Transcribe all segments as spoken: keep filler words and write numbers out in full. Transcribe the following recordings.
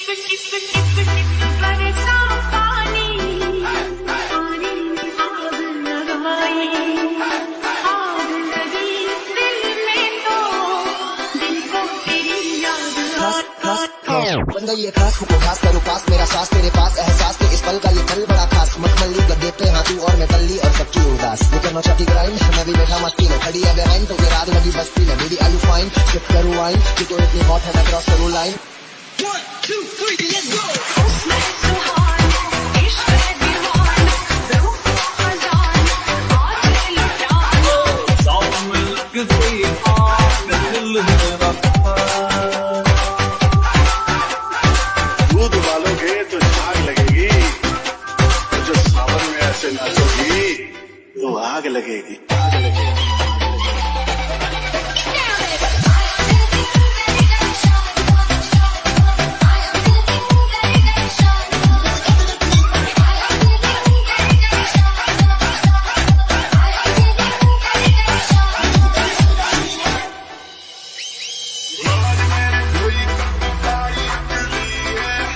बन गई ये खास, हुको खास, करो पास, मेरा सांस तेरे पास, एहसास थे इस पल का, ये पल बड़ा खास। मखमली गद्दे पे हाँ तू और मैं, पल्ली और सबकी उदास। ये करना चाहती क्राइम, मैं भी बैठा मस्ती में, खड़ी है behind, तो ये रात लगी बस्ती में। Baby are you fine? Sip करूँ wine, कि तो इतनी hot है, मैं cross करूँ line। One, two, three, let's go. दूध उबालोगे तो झाग लगेगी, और जो सावन में ऐसे नाचोगी, तो आग लगेगी।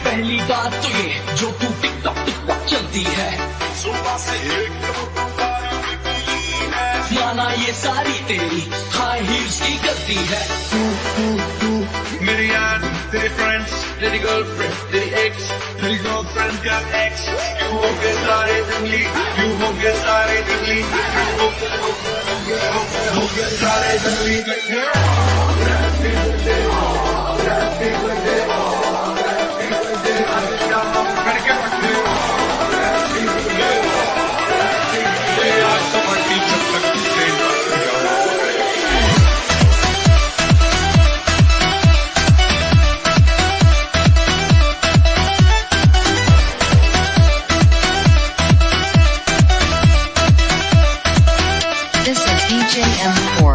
पहली बात तो ये, जो तू TikTok, TikTok चलती है। माना ये सारी तेरी high heels की गलती है। तू, तू, तू, मेरी यार, तेरे friends, तेरी girlfriend, तेरी ex, तेरी girlfriend का ex, क्यों हो गए सारे जंगली, क्यों हो गए सारे जंगली, क्यों हो गए, हो गए, हो गए सारे जंगली। This is D J M four.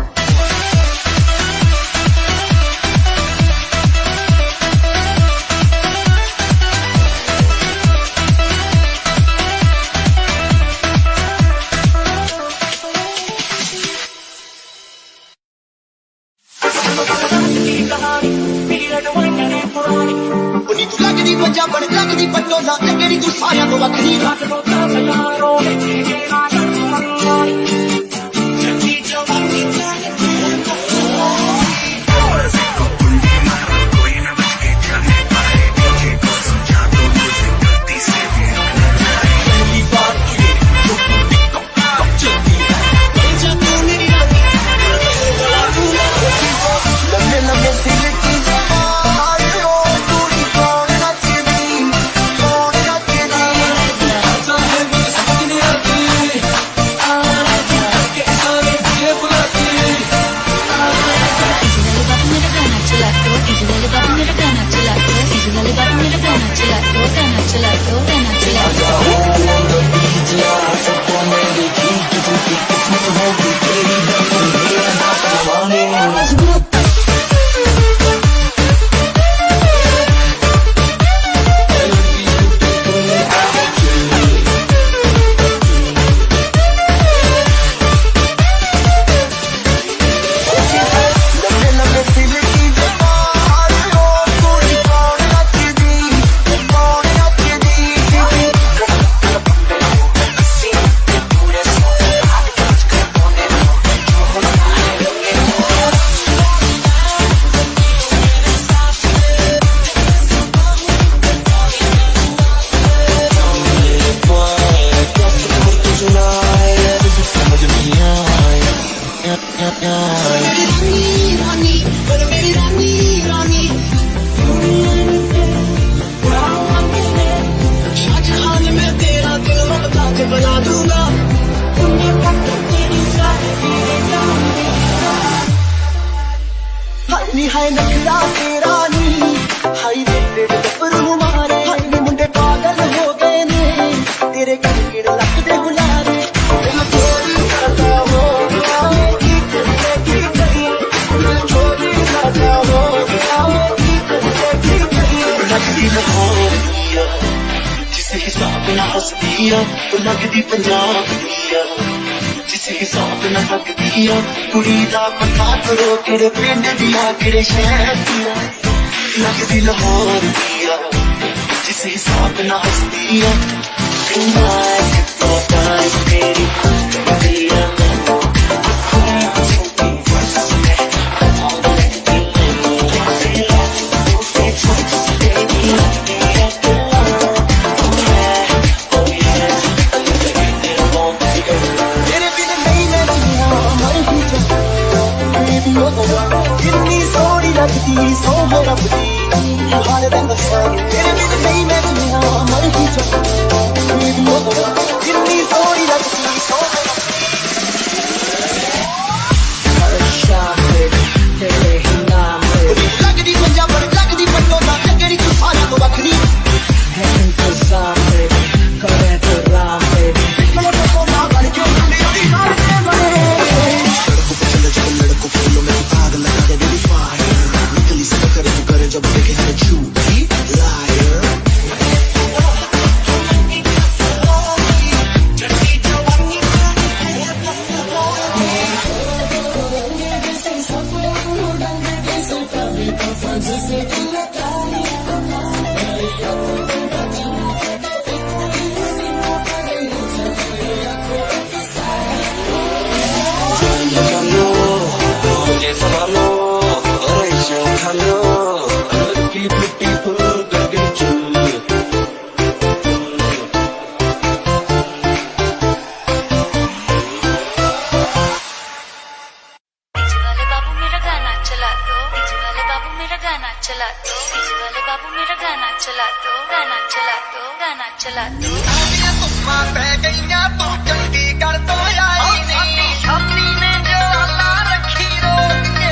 DJ वाले बाबू मेरा गाना चला दो, डीजे वाले बाबू मेरा गाना चला दो, डीजे वाले बाबू मेरा गाना चला दो, गाना चला दो, गाना चला दो। ਸਾਡੀਆਂ ਧੁੰਮਾਂ ਪੈ ਗਈਆਂ, ਤੂੰ ਚੰਡੀਗੜ੍ਹ ਤੋਂ ਆਈ ਨੀ। ਸਾਡੀ ਸ਼ਾਦੀ ਨੇ ਜਵਾਲਾ ਰੱਖੀ ਰੋਕ ਕੇ।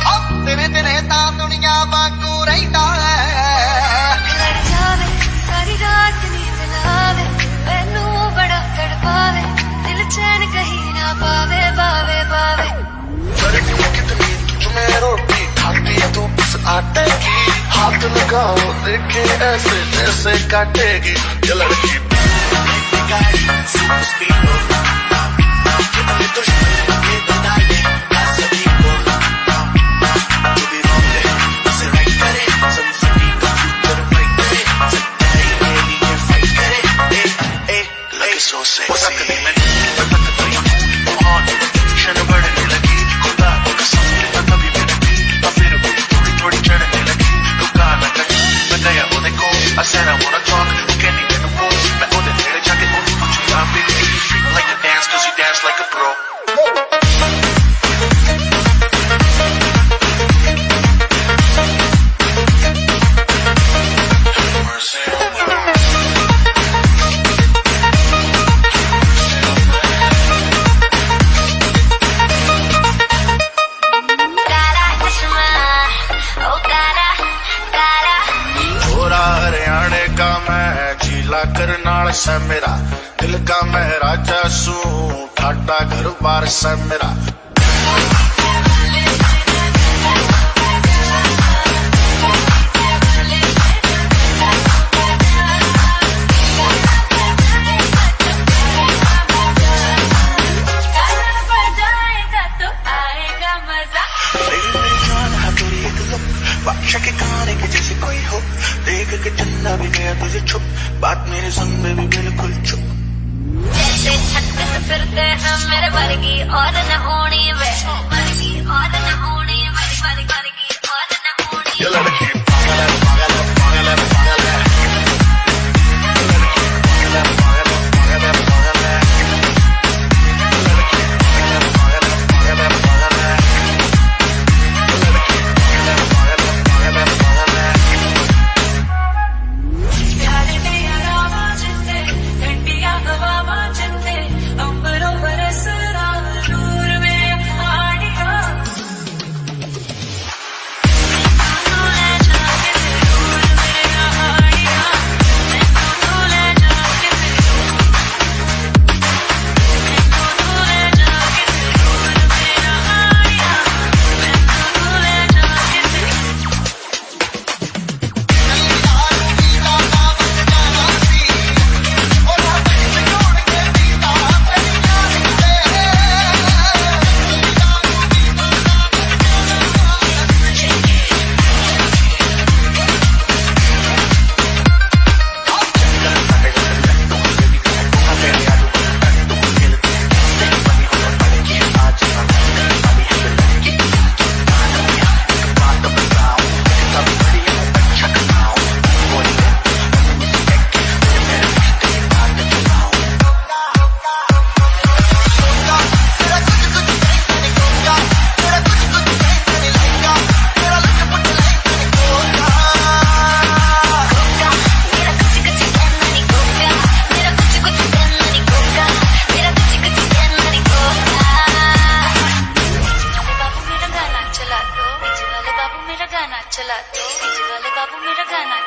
ਓ ਤੇਰੇ, ਤੇਰੇ ਤਾਂ ਦੁਨੀਆ ਵਾਂਗੂ ਰਹਿੰਦਾ ਹੈ। ਲੜ ਜਾਵੇ, ਸਾਰੀ ਰਾਤ ਨੀਂਦ ਨਾ ਆਵੇ, ਮੈਨੂੰ ਬੜਾ ਤੜਪਾਵੇ, ਦਿਲ ਚੈਨ ਕਹੀ ਨਾ ਪਾਵੇ, ਪਾਵੇ, ਪਾਵੇ। लड़की कितनी तुझ में रोटी खाती है तू इस आटे की, हाथ लगाओ देखे ऐसे जैसे काटेगी ये लड़की। गाड़ी super speed हो, कितने दुश्मन के बता दे, हंस सभी को। जो भी wrong है, उसे right करे, सब सभी का future bright करे, सच्चाई के लिए fight करे। ए, ए, Looking so sexy। वो तकती मैं नहीं, मैं तकती हूँ। और tension बढ़ने लगी। खुदा की कसम, मैं तभी भी नहीं, पर फिर भी थोड़ी थोड़ी चढ़ने लगी। रुका ना कहीं, मैं गया वो देखो। I said I wanna talk, कहनी मैनू बोल। मैं ओदे नेड़े जाके ओनू पूछूंगा, baby, do you freak like to dance? 'Cause you dance like a pro। काला चश्मा, ओ काला, काला। गोरा हरियाणे का मैं, झीला करनाल से मेरा, दिल का मैं राजा सूं, ठाटा घर बार से मेरा। बादशाह के गाने के जैसे कोई हो, देख के चंदा भी गया तुझे छुप, बात मेरे संग में भी बिल्कुल चुप। जैसे छत्तीस फिरते हैं मेरे वर्गी और न होनी वे, वर्गी और न होनी वे, वर्गी, वर्गी और न होनी। ये लड़की पागल है, पागल है, पागल है, पागल है।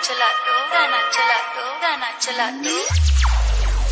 चला दो, गाना चला दो, गाना चला दो।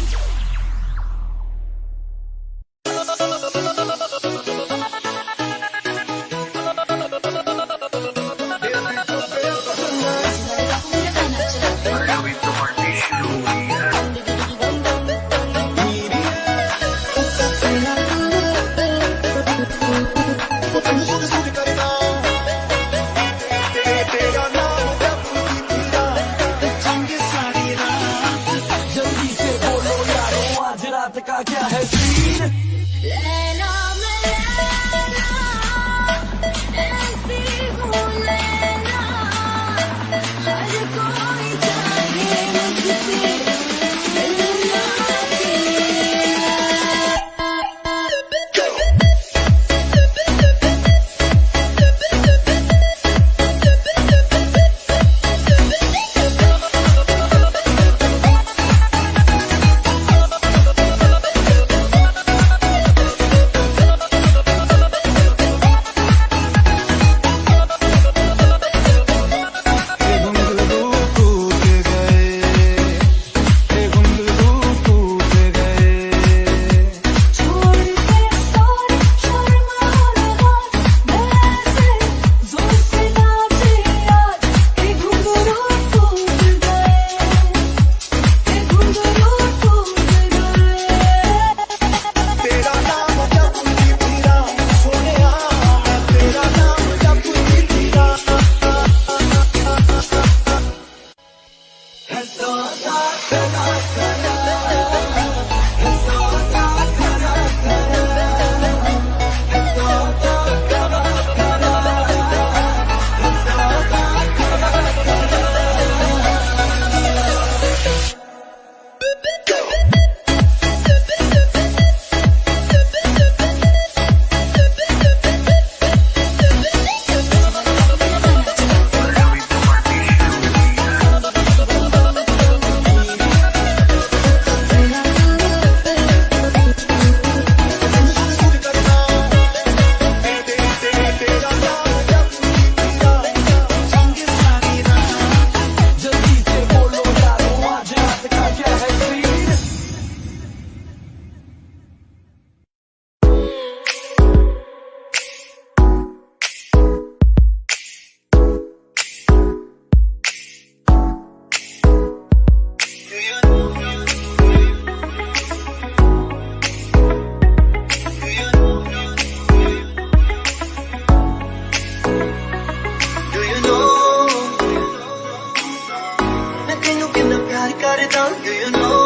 ਮੈਂ ਤੈਨੂੰ ਕਿੰਨਾ ਪਿਆਰ ਕਰਦਾ, do you know?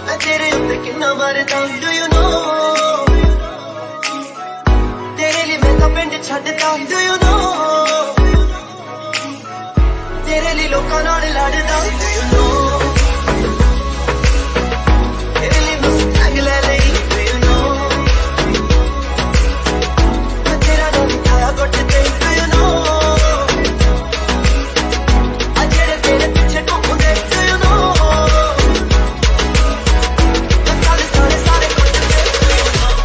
ਮੈਂ ਤੇਰੇ ਉੱਤੇ ਕਿੰਨਾ ਮਰਦਾ, do you know? ਤੇਰੇ ਲਈ ਮੈਂ ਤਾਂ ਪਿੰਡ ਛੱਡਦਾ, do you know? ਤੇਰੇ ਲਈ ਲੋਕਾਂ ਨਾਲ ਲੜਦਾ, do you know? ਤੇਰੇ ਲਈ ਮੈਂ ਸਟੈਗ ਲੈ ਲਈ, do you know? ਮੈਂ ਤੇਰਾ ਨਾਂ ਲਿਖਾਇਆ ਗੁੱਟ ਤੇ, do you know? ਆ ਜਿਹੜੇ ਤੇਰੇ ਪਿੱਛੇ ਘੁੰਮਦੇ, do you know? ਮੈਂ ਕੱਲ ਸਾਰੇ, ਸਾਰੇ ਕੁੱਟ ਤੇ, do you know?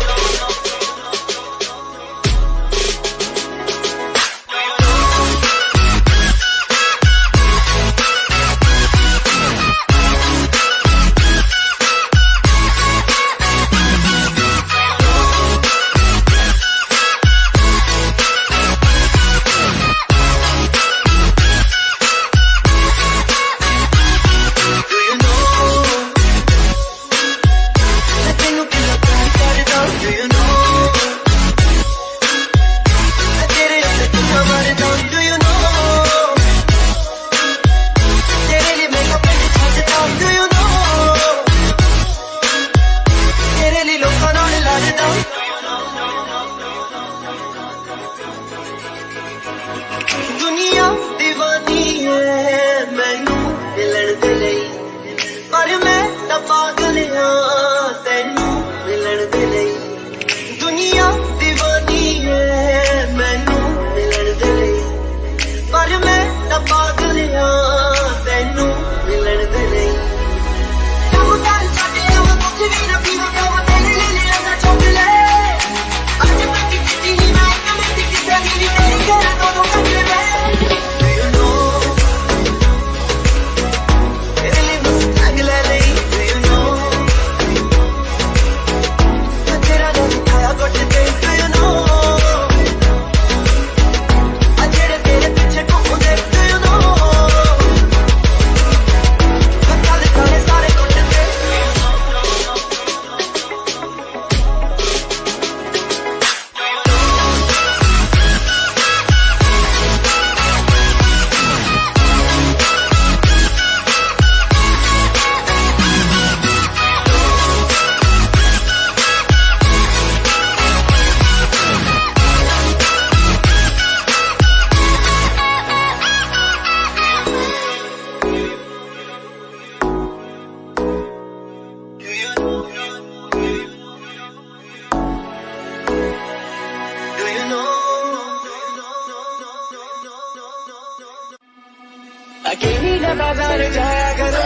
अकेली ना बाजार जाया करो,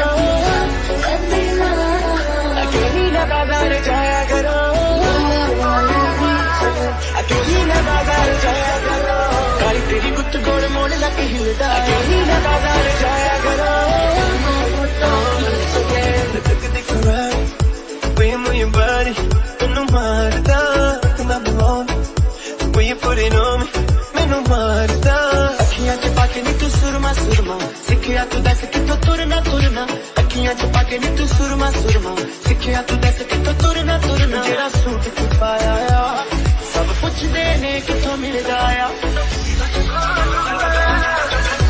अकेली ना बाजार जाया करो, अकेली ना बाजार जाया करो। काली तेरी गुत्त गोल मोड़ लग हिलदा, अकेली ना बाजार जाया करो। वे मुझे बारी तन्नू मारदा, इतना बुलाऊं। When you put it on me, ਮੈਨੂੰ ਮਾਰਦਾ। ਅੱਖੀਆਂ ਚ ਪਾ ਕੇ ਨੀ ਤੂੰ ਸੁਰਮਾ ਸੁਰਮਾ, ਸਿੱਖਿਆ ਤੂੰ ਦੱਸ ਕਿੱਥੋਂ ਤੁਰਨਾ ਤੁਰਨਾ। ਅੱਖੀਆਂ ਚ ਪਾ ਕੇ ਨੀ ਤੂੰ ਸੁਰਮਾ ਸੁਰਮਾ, ਸਿੱਖਿਆ ਤੂੰ ਦੱਸ ਕਿੱਥੋਂ ਤੁਰਨਾ ਤੁਰਨਾ। ਜਿਹੜਾ ਸੂਟ ਤੂੰ ਪਾਇਆ ਆ, ਸਭ ਪੁੱਛਦੇ ਨੇ ਕਿੱਥੋਂ ਮਿਲਦਾ ਆ।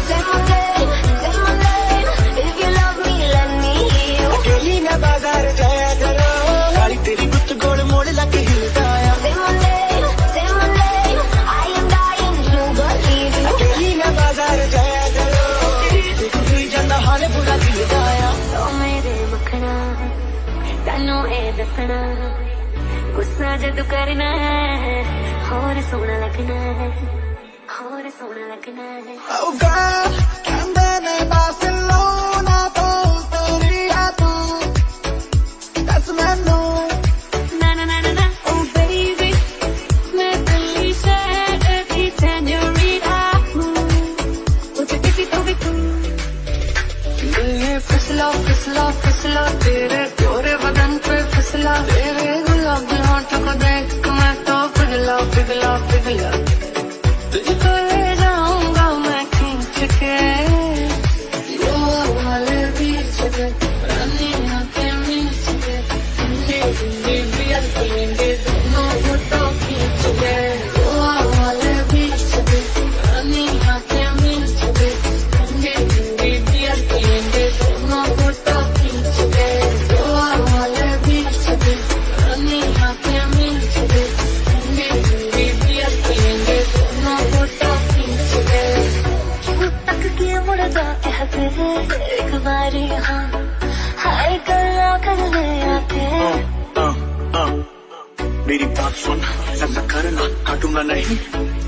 Say my name, say my name, if you love me, let me hear you। ਅਕੇਲੀ ਨਾ ਬਾਜ਼ਾਰ ਜਾਇਆ ਕਰੋ, ਕਾਲੀ ਤੇਰੀ ਗੁੱਤ ਗੋਲ ਮੋੜ ਲੱਗ ਹਿਲਦਾ ਆ। Say my name, say my name, I am dying to believe you। ਅਕੇਲੀ ਨਾ ਬਾਜ਼ਾਰ ਜਾਇਆ ਕਰੋ, ਤੂੰ ਹੀ ਜਾਣਦਾ ਹਾਲ ਬੁਰਾ ਦਿਲ ਦਾ ਆ। ਓ ਮੇਰੇ ਮੱਖਣਾ, ਤੈਨੂੰ ਇਹ ਦੱਸਣਾ, ਗੁੱਸਾ ਜਦੋਂ ਕਰਨਾ ਹੈ, ਹੋਰ ਸੋਹਣਾ ਲੱਗਣਾ ਹੈ। Oh girl, ਕਹਿੰਦੇ ਨੇ ਬਾਰਸੇਲੋਨਾ ਤੋਂ ਉਤਰੀ ਆ ਤੂੰ, ਦੱਸ ਮੈਨੂੰ। ਨਾ, ਨਾ, ਨਾ, ਨਾ, ਨਾ। Oh baby, ਮੈਂ ਦਿੱਲੀ ਸ਼ਹਿਰ ਦੀ ਸੈਨੋਰੀਟਾ ਹੂੰ, ਕੁਝ ਕਿਸੇ ਤੋਂ ਵੀ ਤੂੰ। दिल ये फिसला, फिसला, फिसला, तेरे गोरे बदन पे फिसला, तेरे गुलाबी होंठों को देख मैं तो पिघला, पिघला, पिघला। तुझको ले जाऊंगा मैं खींच के गोवा वाले बीच पे, रानी आंखें मीच के, ठंडी ठंडी बियर पियेंगे दोनों फोटो खींच के। गोवा वाले बीच पे, रानी आंखें मीच के, ठंडी ठंडी बियर पियेंगे दोनों फोटो खींच के। गोवा वाले बीच पे, रानी आंखें मीच के, ठंडी ठंडी बियर पियेंगे दोनों फोटो खींच के। क्यों तक के मुड़दा कहते हैं एक बारी हाँ, हाय गल्ला कर ले आके। हाँ, हाँ, हाँ। मेरी बात सुन, ऐसा करना, काटूंगा नहीं,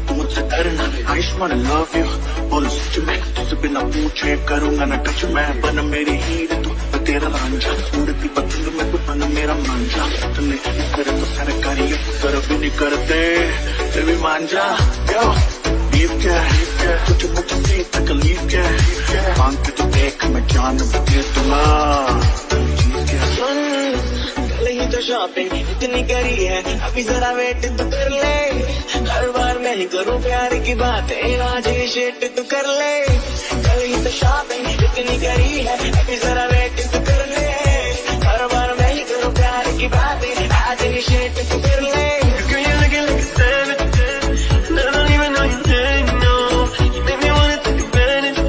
तू मुझसे डरना। I just wanna love you, बोलो सच में, तुझसे बिना पूछे करूंगा ना कुछ मैं। बन मेरी हीर तू, मैं तेरा रांझा, उड़ती पतंग में तू बन मेरा मांझा। तूने करे तो सरकारी अफसर भी नहीं करते, फिर भी मान जा। Yo, बीफ क्या है? तुझे मुझसे तकलीफ क्या है? मांग के तो देख, मैं जान भी दे दूंगा। सुन, कल ही तो shopping इतनी करी है, अभी जरा wait तो कर ले। हर बार मैं ही करूँ प्यार की बातें, आज ही shit तो कर ले। कल ही तो shopping इतनी करी है, अभी जरा wait तो कर ले। हर बार मैं ही करूँ प्यार की बातें, आज ही shit तो कर ले। Girl, you looking like a savage, and I don't even know your name, no. You make me wanna take advantage.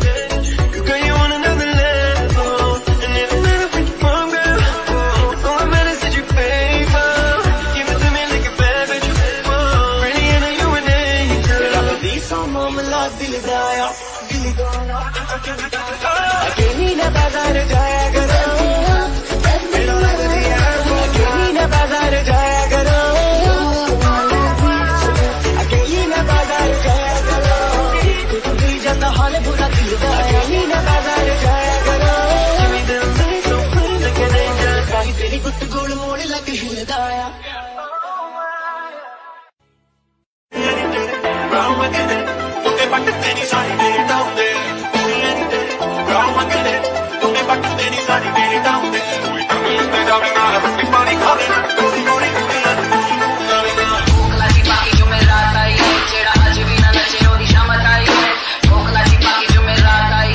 Girl, you on another level, and it doesn't matter where you from, girl. All that matters is your favor. Give it to me like a bad bitch. Pretty and you an angel. तेरा दिल सा मामला दिल दा आ। अकेली ना बाजार जाया करो, मेरा लग रही है, अकेली ना बाजार जाया करो, अकेली ना बाजार जाया करो, तू तो भूल जाता हाल बुरा दिल का, अकेली ना बाजार जाया करो। तेरी गुत्त गोल मोड़ लग हिलदा आ। भूख लगी बाकी जुमेरात आई है, जेड़ा आज भी ना नचे, ओदी शामत आई है। भूख लगी बाकी जुमेरात आई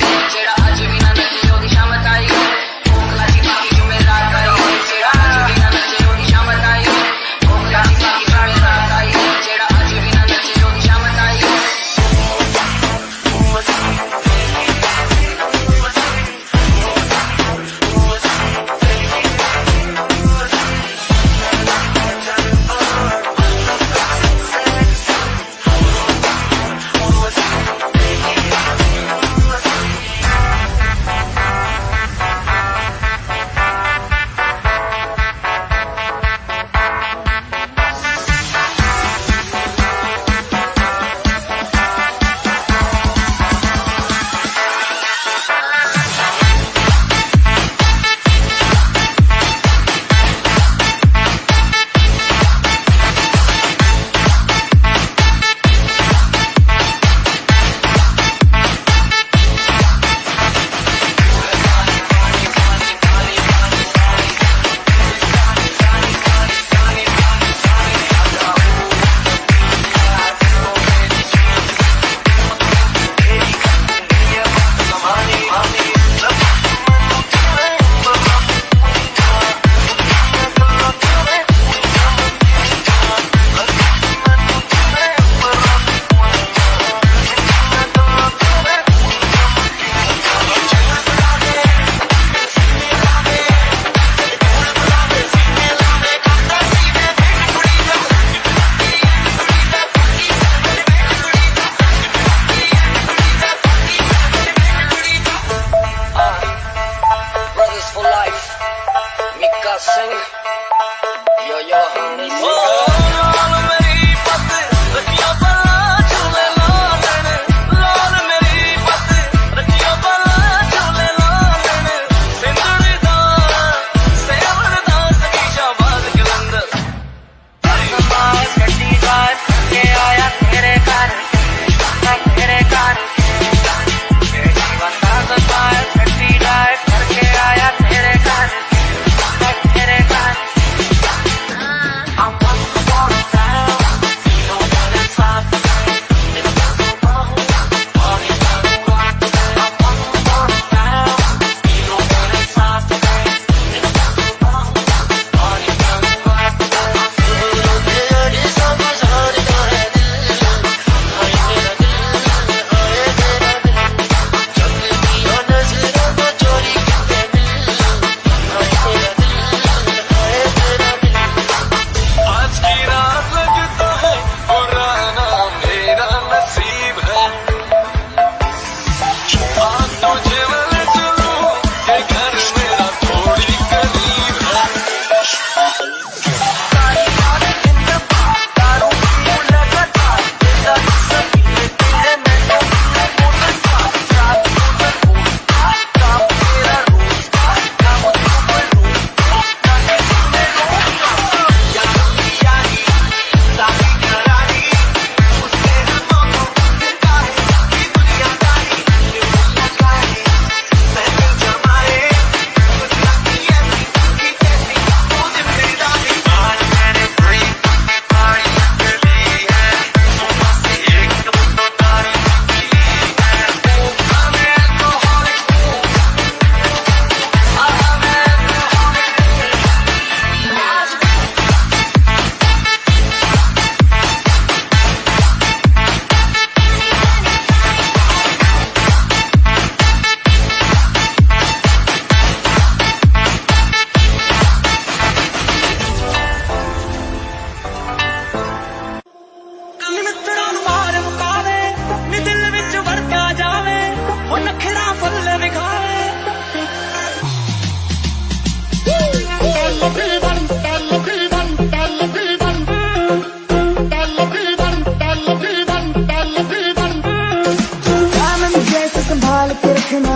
हाल पे रखना,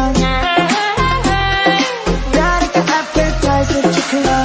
प्यार का appetizer चखना।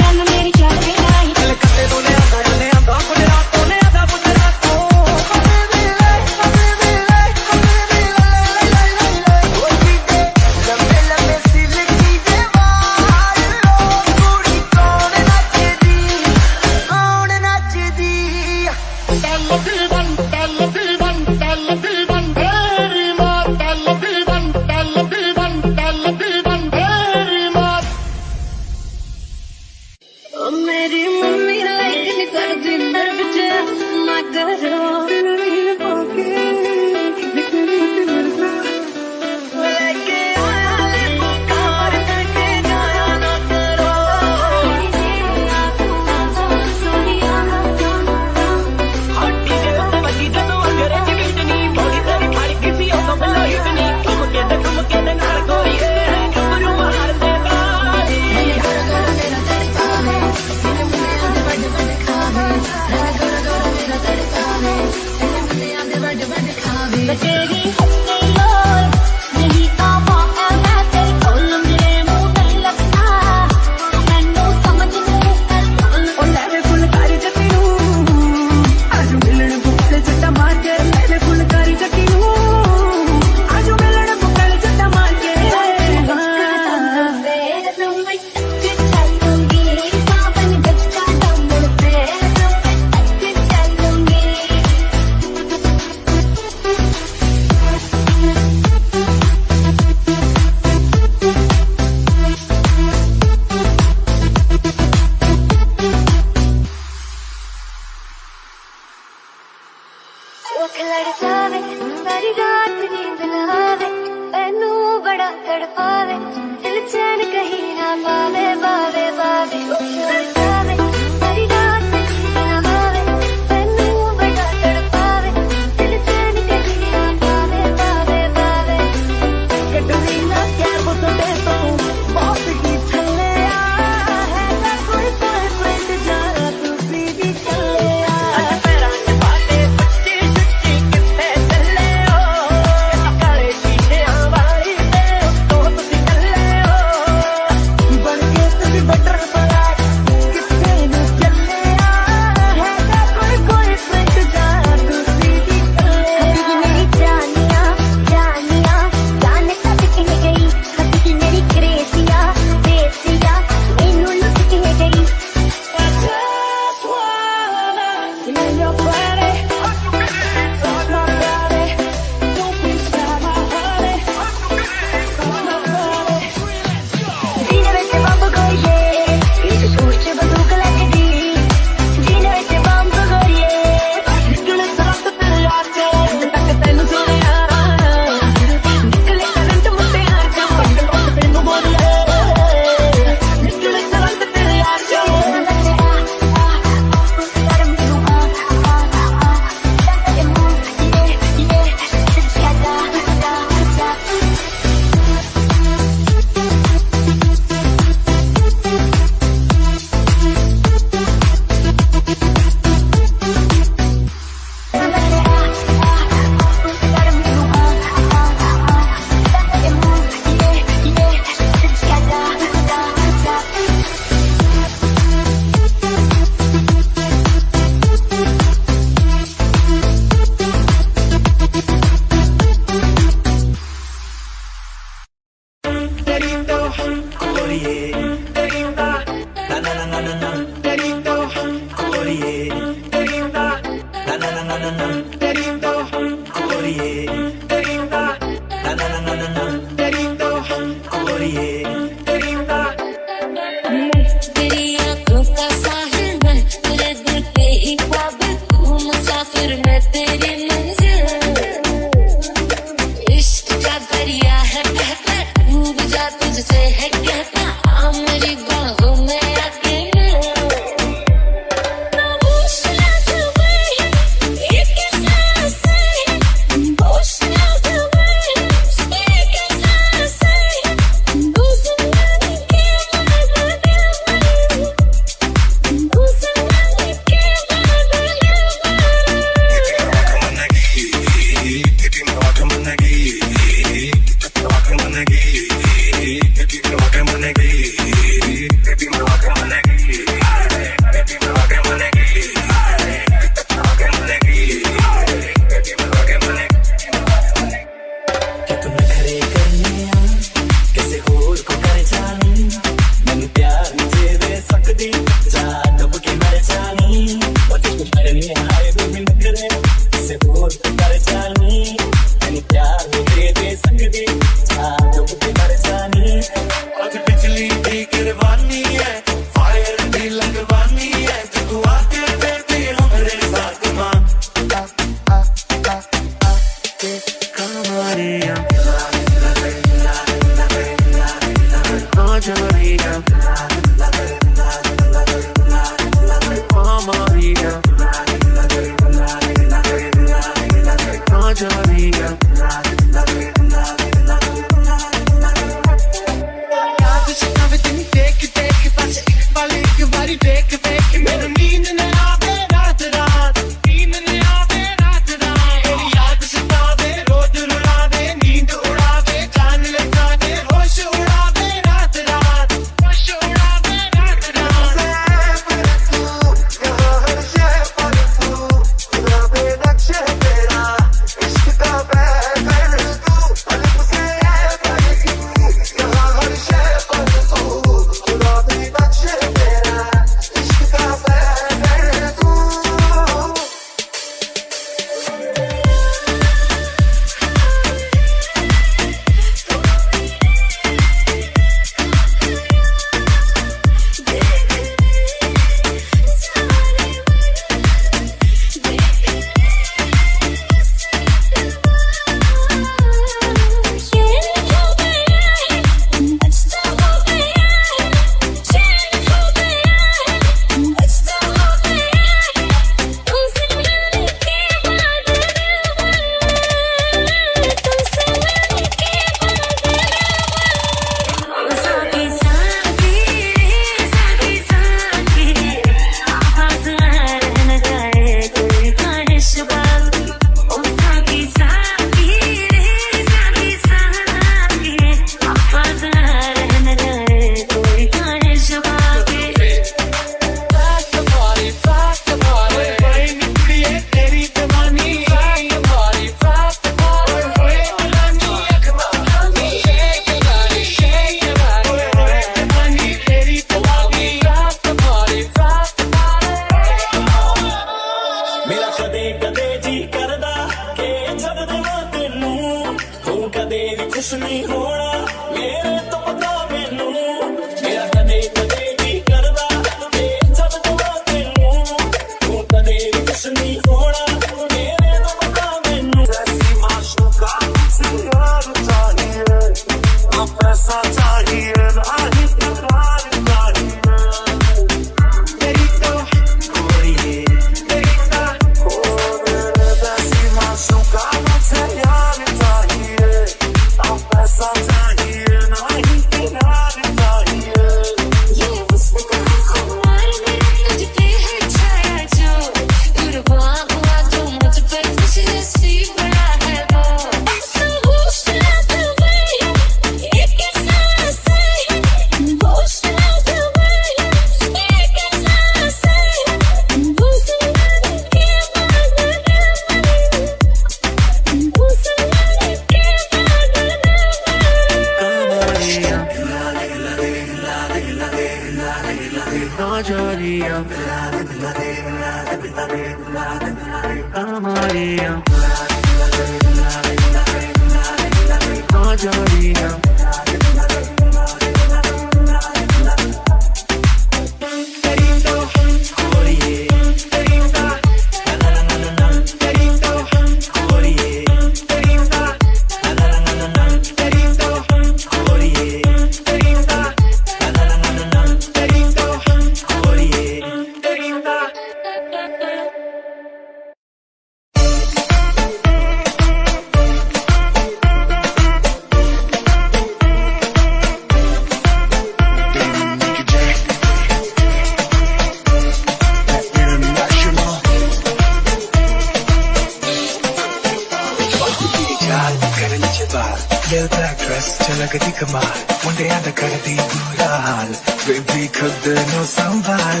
ये ब्लैक ड्रेस च लगदी कमाल, मुंडियां दा करदी बुरा हाल, बेबी खुद नू संभाल।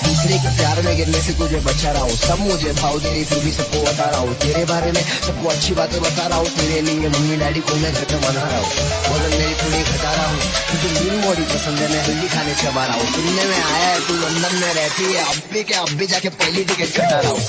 दूसरे के प्यार में गिरने से तुझे बचा रहा हूँ, सब मुझे भाव दे रही फिर भी सबको बता रहा हूँ, तेरे बारे में सबको अच्छी बातें बता रहा हूँ, तेरे लिए मम्मी डैडी को मैं घर पे मना रहा हूँ, वजन मेरी थोड़ी घटा रहा हूँ, तुझे मीन बॉडी पसंद है, मैं हेल्दी खाने चबा रहा हूँ, सुनने में आया है तू लंदन में रहती है, अब भी क्या, अब भी जाके पहली टिकट कटा रहा हूँ।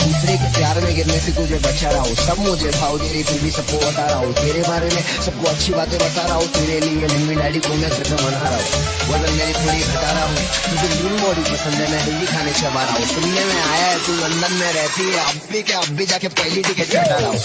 दूसरे के प्यार में गिरने से तुझे बचा रहा हूँ, सब मुझे भाव दे रही फिर भी सबको बता रहा हूँ, तेरे बारे में सबको अच्छी बातें बता रहा हूँ, तेरे लिए मम्मी डैडी को मैं घर पे मना रहा हूँ, वजन मेरी थोड़ी घटा रहा हूँ, तुझे मीन बॉडी पसंद है, मैं हेल्दी खाने चबा रहा हूँ, सुनने में आया है तू लंदन में रहती है, अब भी क्या, अब भी जाके पहली टिकट कटा रहा हूँ।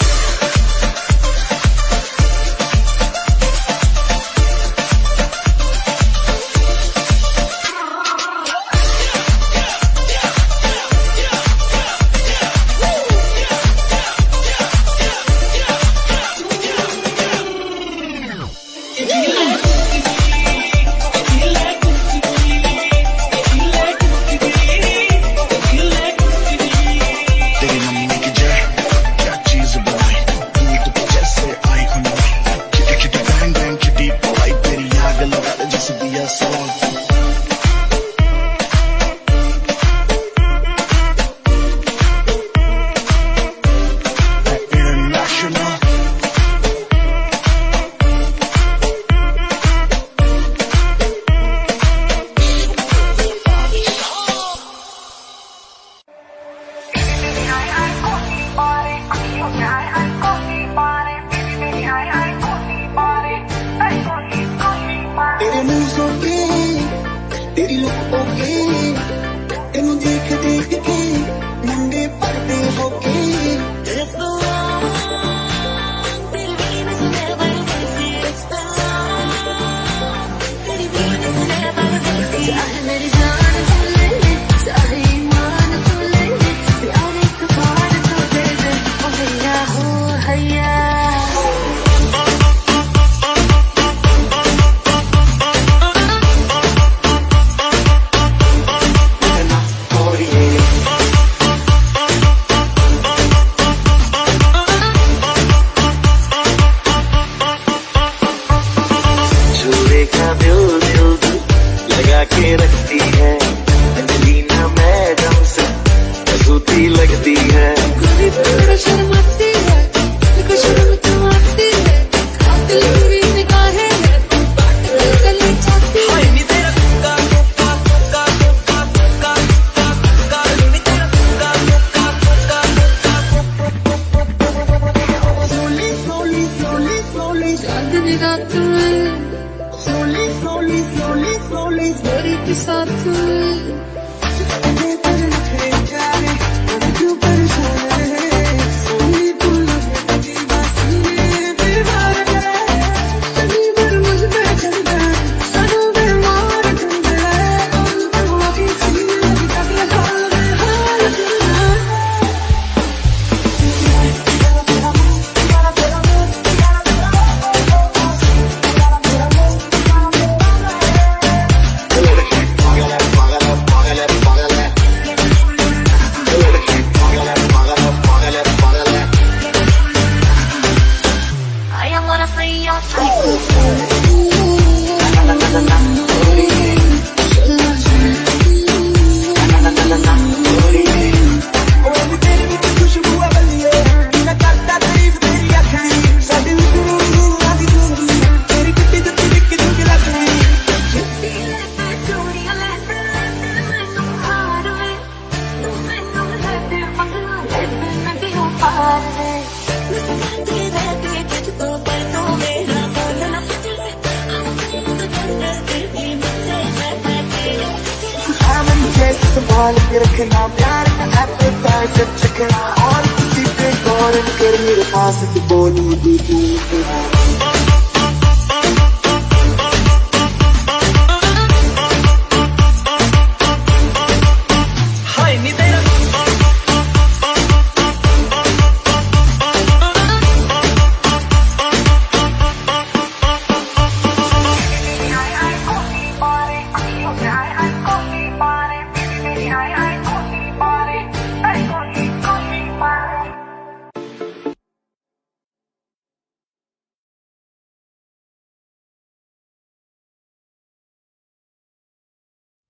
संभाल के रखना प्यार का appetite, जब चखना और किसी पे गौर न कर, मेरे पास तो बोलू दे तू।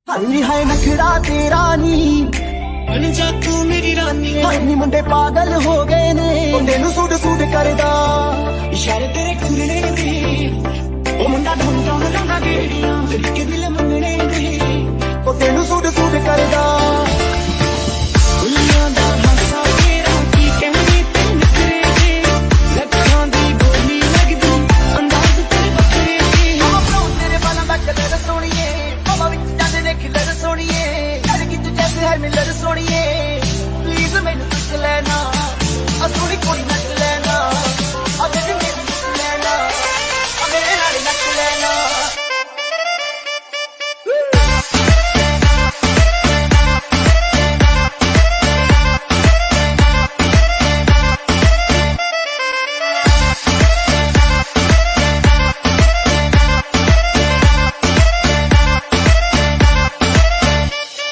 ਹਾਏ ਨੀ ਹਾਏ ਨਖਰਾ ਤੇਰਾ ਨੀ, ਬਣ ਜਾ ਤੂੰ ਮੇਰੀ ਰਾਣੀ। ਹਾਏ ਨੀ ਮੁੰਡੇ ਪਾਗਲ ਹੋ ਗਏ ਨੇ, ਮੁੰਡੇ ਨੂੰ ਸੂਟ ਸੂਟ ਕਰਦਾ, ਇਸ਼ਾਰੇ ਤੇਰੇ ਖੁੱਲਣੇ ਦੇ। ਉਹ ਮੁੰਡਾ ਢੋਣ ਢੋਣ ਲਾਉਂਦਾ ਗੇੜੀਆਂ, ਤੇਰੀ ਕਿ ਦਿਲ ਮੰਗਣੇ ਦੇ। ਉਹ ਤੈਨੂੰ ਸੂਟ ਸੂਟ ਕਰਦਾ। ਫੁੱਲਾਂ ਦਾ ਹਾਸਾ ਤੇਰਾ, ਕੀ ਕਹਿਣੇ ਤੇ ਨਖਰੇ ਦੇ। ਲੱਖਾਂ ਦੀ ਬੋਲੀ ਲੱਗਦੀ, ਅੰਦਾਜ਼ ਤੇਰੇ ਵੱਖਰੇ ਦੇ। ਆਹ brown ਤੇਰੇ ਵਾਲਾਂ ਦਾ colour ਸੋਹਣੀਏ, ਹਵਾ ਵਿੱਚ ਚਾਨਣੇ ਖਿਲਰ ਸੋਹਣੀਏ। ਲੜਕੀ ਤੂੰ ਜੈਸੇ ਹੈ ਮਿਲਰ ਸੋਹਣੀਏ, please ਮੈਨੂੰ ਚੁੱਕ ਲੈਣਾ, ਆ ਸੋਹਣੀ ਕੁੜੀ ਨੱਚ ਲੈਣਾ, ਆ baby ਮੇਰੀ ਨੱਚ ਲੈਣਾ, ਆ ਮੇਰੇ ਨਾਲ ਨੱਚ ਲੈਣਾ।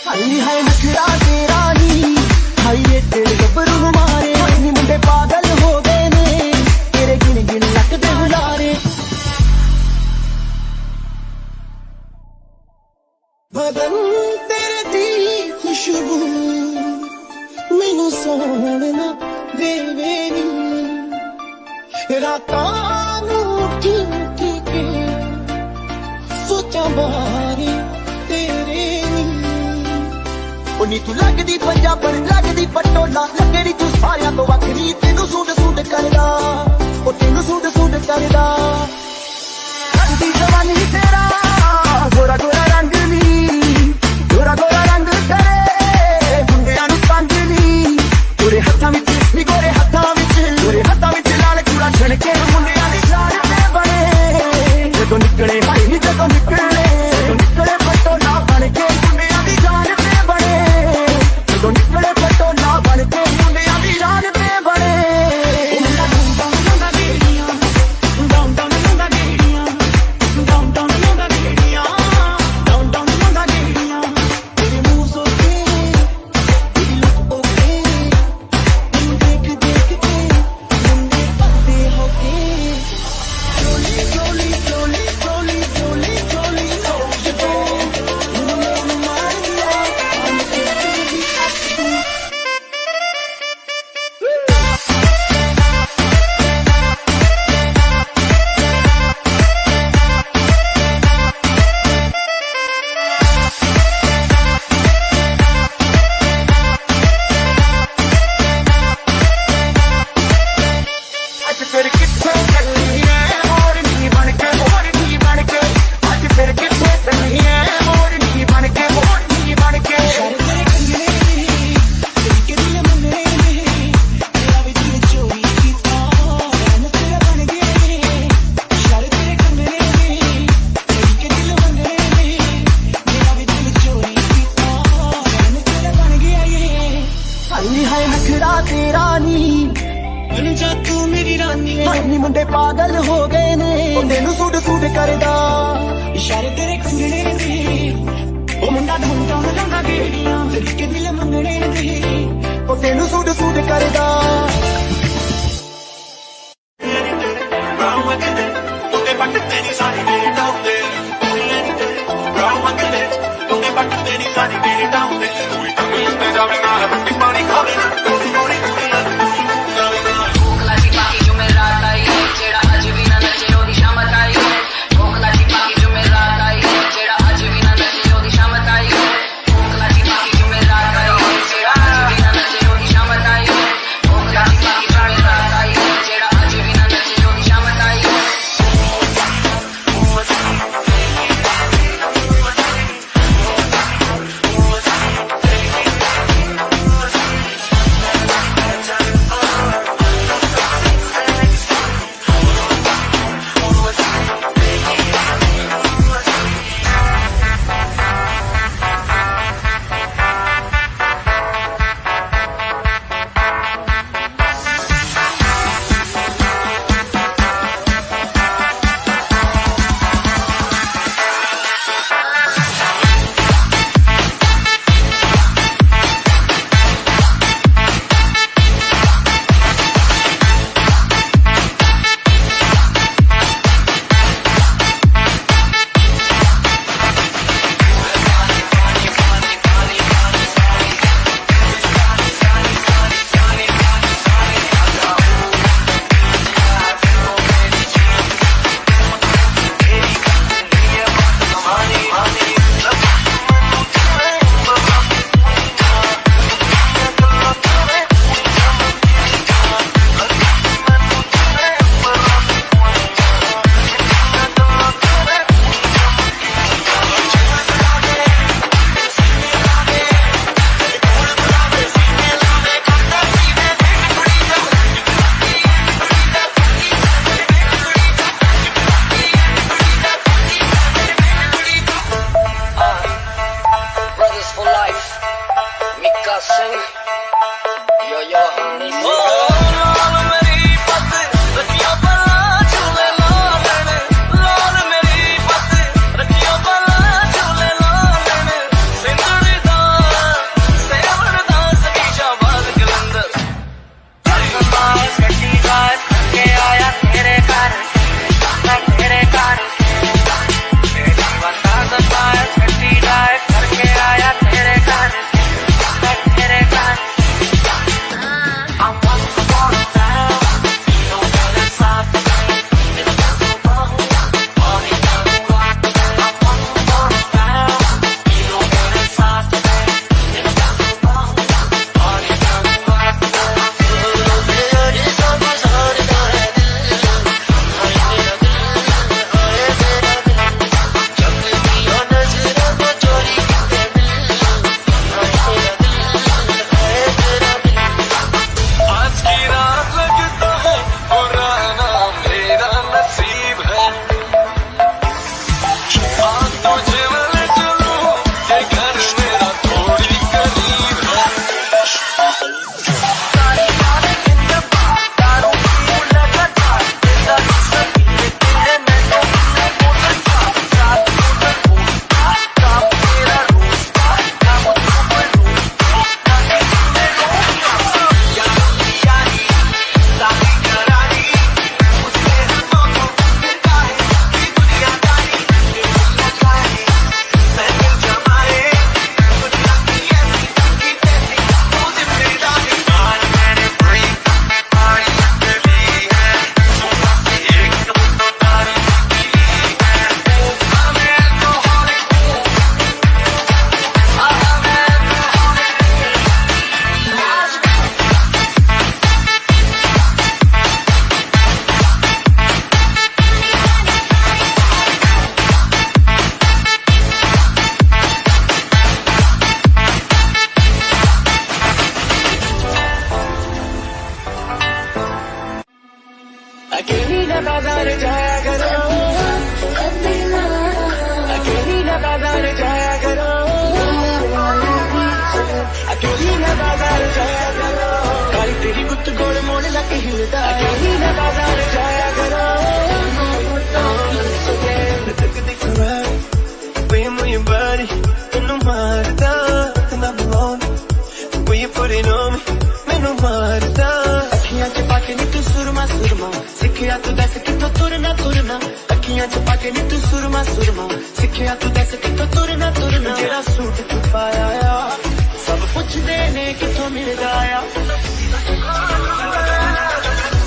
ਹਾਏ ਨੀ ਹਾਏ ਨਖਰਾ ਤੇਰਾ ਨੀ, ਹਾਏ ਏ ਤੇਰੇ ਗੱਭਰੂ ਨੂੰ ਮਾਰੇ। ਹਾਏ ਨੀ ਮੁੰਡੇ ਪਾਗਲ ਹੋ ਗਏ ਨੇ, ਤੇਰੇ ਗਿਣ ਗਿਣ ਲੱਕ ਦੇ ਹੁਲਾਰੇ। ਬਦਨ ਤੇਰੇ ਦੀ ਖੁਸ਼ਬੂ ਮੈਨੂੰ ਸੌਣ ਨਾ ਦੇਵੇ ਨੀ। ਰਾਤਾਂ ਨੂੰ ਉੱਠ ਉੱਠ ਕੇ ਸੋਚਾਂ ਬਾਰੇ ਤੇਰੇ ਨੀ। ਉਹ ਨੀ ਤੂੰ ਲੱਗਦੀ ਪੰਜਾਬਣ, ਲੱਗਦੀ ਪਟੋਲਾ, ਲੱਗਣੀ ਤੂੰ ਸਾਰਿਆਂ ਤੋਂ ਵੱਖਰੀ, ਤੈਨੂੰ ਸੂਟ ਸੂਟ ਕਰਦਾ, ਉਹ ਤੈਨੂੰ ਸੂਟ ਸੂਟ ਕਰਦਾ। ਰੰਗ ਦੀ ਜਵਾਨੀ ਤੇਰਾ, ਗੋਰਾ ਗੋਰਾ ਰੰਗ ਨੀ, ਗੋਰਾ ਗੋਰਾ ਰੰਗ ਕਰੇ ਮੁੰਡਿਆਂ ਨੂੰ ਤੰਗ ਨੀ। ਗੋਰੇ ਹੱਥਾਂ ਵਿੱਚ, ਨੀ ਗੋਰੇ ਹੱਥਾਂ ਵਿੱਚ, ਗੋਰੇ ਹੱਥਾਂ ਵਿੱਚ ਲਾਲ ਚੂੜਾ ਛਿਣ ਕੇ ਮੁੰਡਿਆਂ ਦੀ ਜਾਨ ਤੇ ਬਣੇ। ਜਦੋਂ ਨਿਕਲੇ ਹਾਏ ਨੀ, ਜਦੋਂ ਨਿਕਲੇ, ਜਦੋਂ ਨਿਕਲੇ ਪਟੋਲਾ ਬਣ ਕੇ ਮੁੰਡਿਆਂ ਦੀ ਜਾਨ ਤੇ ਬਣੇ। ਜਦੋਂ ਨਿਕਲੇ ਪਟੋਲਾ ਬਣ ਕੇ ਮੁੰਡਿਆਂ ਦੀ ਜਾਨ ਤੇ ਬਣੇ। ਕਰਦਾ, ਇਸ਼ਾਰੇ ਤੇਰੇ ਕੰਗਣੇ ਦੇ, ਉਹ ਮੁੰਡਾ downtown ਲਾਉਂਦਾ ਗੇੜੀਆਂ, ਤਰੀਕੇ ਦਿਲ ਮੰਗਣੇ ਦੇ, ਉਹ ਤੈਨੂੰ ਸੂਟ ਸੂਟ ਕਰਦਾ। Brothers for life, Mika Singh. Yo, yo, honey. अकेली ना बाजार जाया करो, अकेली ना बाजार जाया करो, अकेली ना बाजार जाया करो। काली तेरी गुत्त गोल मोड़ लग हिलदा, अकेली ना बाजार जाया करो। ਨੀ ਤੂੰ ਸੁਰਮਾ ਸੁਰਮਾ, ਸਿੱਖਿਆ ਤੂੰ ਦੱਸ ਕਿੱਥੋਂ ਤੁਰਨਾ ਤੁਰਨਾ। ਜਿਹੜਾ ਸੂਟ ਤੂੰ ਪਾਇਆ ਆ, ਸਭ ਪੁੱਛਦੇ ਨੇ ਕਿੱਥੋਂ ਮਿਲਦਾ ਆ।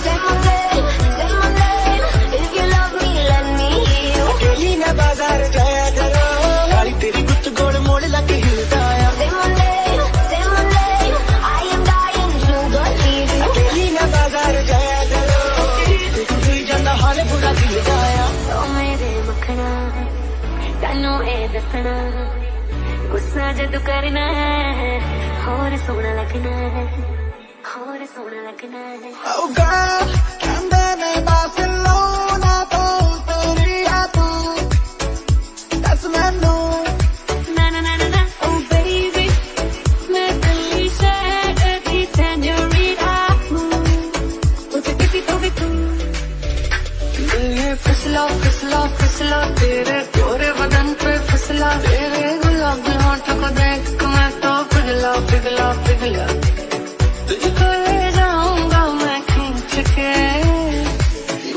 Say my name, say my name, if you love me, let me hear you. ਅਕੇਲੀ ਨਾ ਬਾਜ਼ਾਰ ਜਾਇਆ ਕਰੋ, ਕਾਲੀ ਤੇਰੀ ਗੁੱਤ ਗੋਲ ਮੋੜ ਲੱਗ ਹਿਲਦਾ ਆ। Say my name, say my name, I am dying to go see you. ਅਕੇਲੀ ਨਾ ਬਾਜ਼ਾਰ ਜਾਇਆ ਕਰੋ, ਤੇ ਤੂੰ ਹੀ ਜਾਂਦਾ ਹਾਲ ਬੁਰਾ ਦਿਲ ਦਾ ਆ। ਓ ਮੇਰੇ ਮੱਖਣਾ, ਤੈਨੂੰ ਇਹ ਦੱਸਣਾ, ਗੁੱਸਾ ਜਦੋਂ ਕਰਨਾ ਹੈ, ਹੋਰ ਸੋਹਣਾ ਲੱਗਣਾ ਹੈ, ਹੋਰ ਸੋਹਣਾ ਲੱਗਣਾ ਹੈ। ਓ girl, ਕਹਿੰਦੇ ਨੇ ਬਾਰਸਲੋਨਾ ਤੋਂ ਉਤਰੀ ਆ ਤੂੰ, ਦੱਸ ਮੈਨੂੰ। ਨਾ, ਨਾ, ਨਾ, ਨਾ, ਨਾ, ਓ baby, ਮੈਂ ਦਿੱਲੀ ਸ਼ਹਿਰ ਦੀ señorita ਹੂੰ, ਉੱਥੇ ਕਿਸੇ ਤੋਂ ਵੀ ਤੂੰ। दिल ये फिसला, फिसला, फिसला, तेरे गोरे बदन पे फिसला, तेरे गुलाबी होंठ को देख मैं तो पिघला, पिघला, पिघला। तुझको ले जाऊंगा मैं खींच के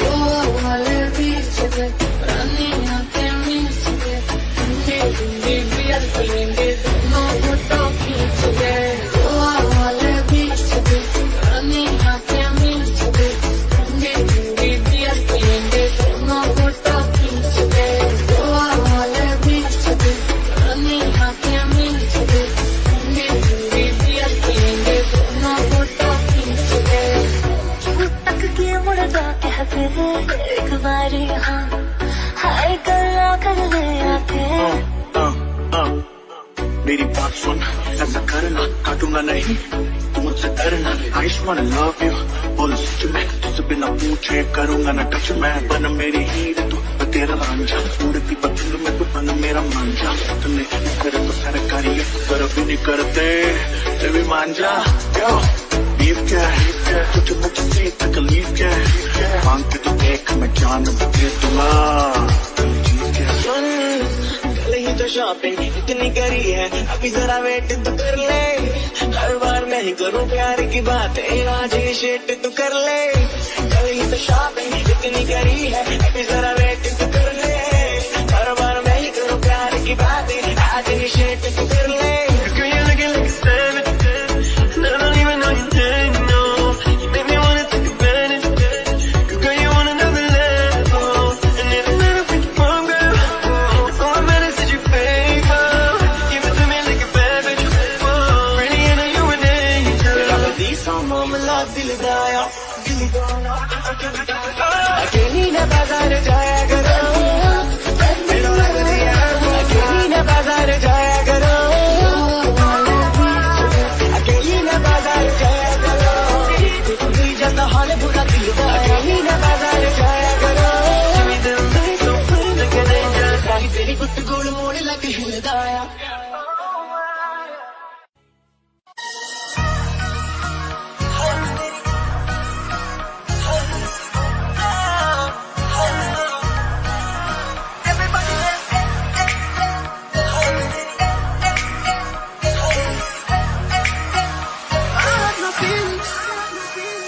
गोवा वाले beach पे, रानी आंखें मीच के, ठंडी ठंडी beer पियेंगे दोनों फोटो खींच के। गोवा वाले beach पे, रानी आंखें मीच के, ठंडी ठंडी beer पियेंगे दोनों फोटो खींच के। गोवा वाले beach पे, रानी आंखें मीच के, ठंडी ठंडी beer पियेंगे दोनों फोटो खींच के। तक के मुड़दा कह फिर एक बारी हाँ, हाय गल्ला कर ले आके। हाँ, हाँ, हाँ। मेरी बात सुन, ऐसा करना, काटूंगा नहीं, तू मुझसे डरना। I just wanna love you, बोलो सच में, तुझसे बिना पूछे करूंगा ना touch मैं। बन मेरी हीर तू, मैं तेरा रांझा, उड़ती पतंग में तू बन मेरा मांझा। तूने करे तो सारा कार्य, पर अभी नहीं करते, फिर भी मान जा। Yo, beef क्या, तुझे मुझसे तकलीफ क्या, मांग के तो देख, मैं जान भी दे दूंगा। सुन, कल ही तो shopping इतनी करी है, अभी जरा wait तो कर ले। हर बार मैं ही करूँ प्यार की बात, आज ही shit तो कर ले। कल ही तो shopping इतनी करी है, अभी जरा wait तो कर ले। हर बार मैं ही करूँ प्यार की बात, आज ही shit तो कर ले। Girl, you're looking like a savage, and I don't even know your name, no. You make me wanna take advantage. Girl, you on another level. And it's not a freaky phone, girl. It's all about is your favor. Give it to me like a savage. Really, I know you an angel. This song, mama, love, दिल दाया, दिल दाया। अकेली ना बाजार जाया करो। अकेली ना बाजार जाया करो। अकेली ना बाजार जाया करो। कोई ज्यादा हाल बुरा दिल दा। अकेली ना बाजार जाया करो। तेरी गुत्त गोल मोड़ लग हिलदा आ।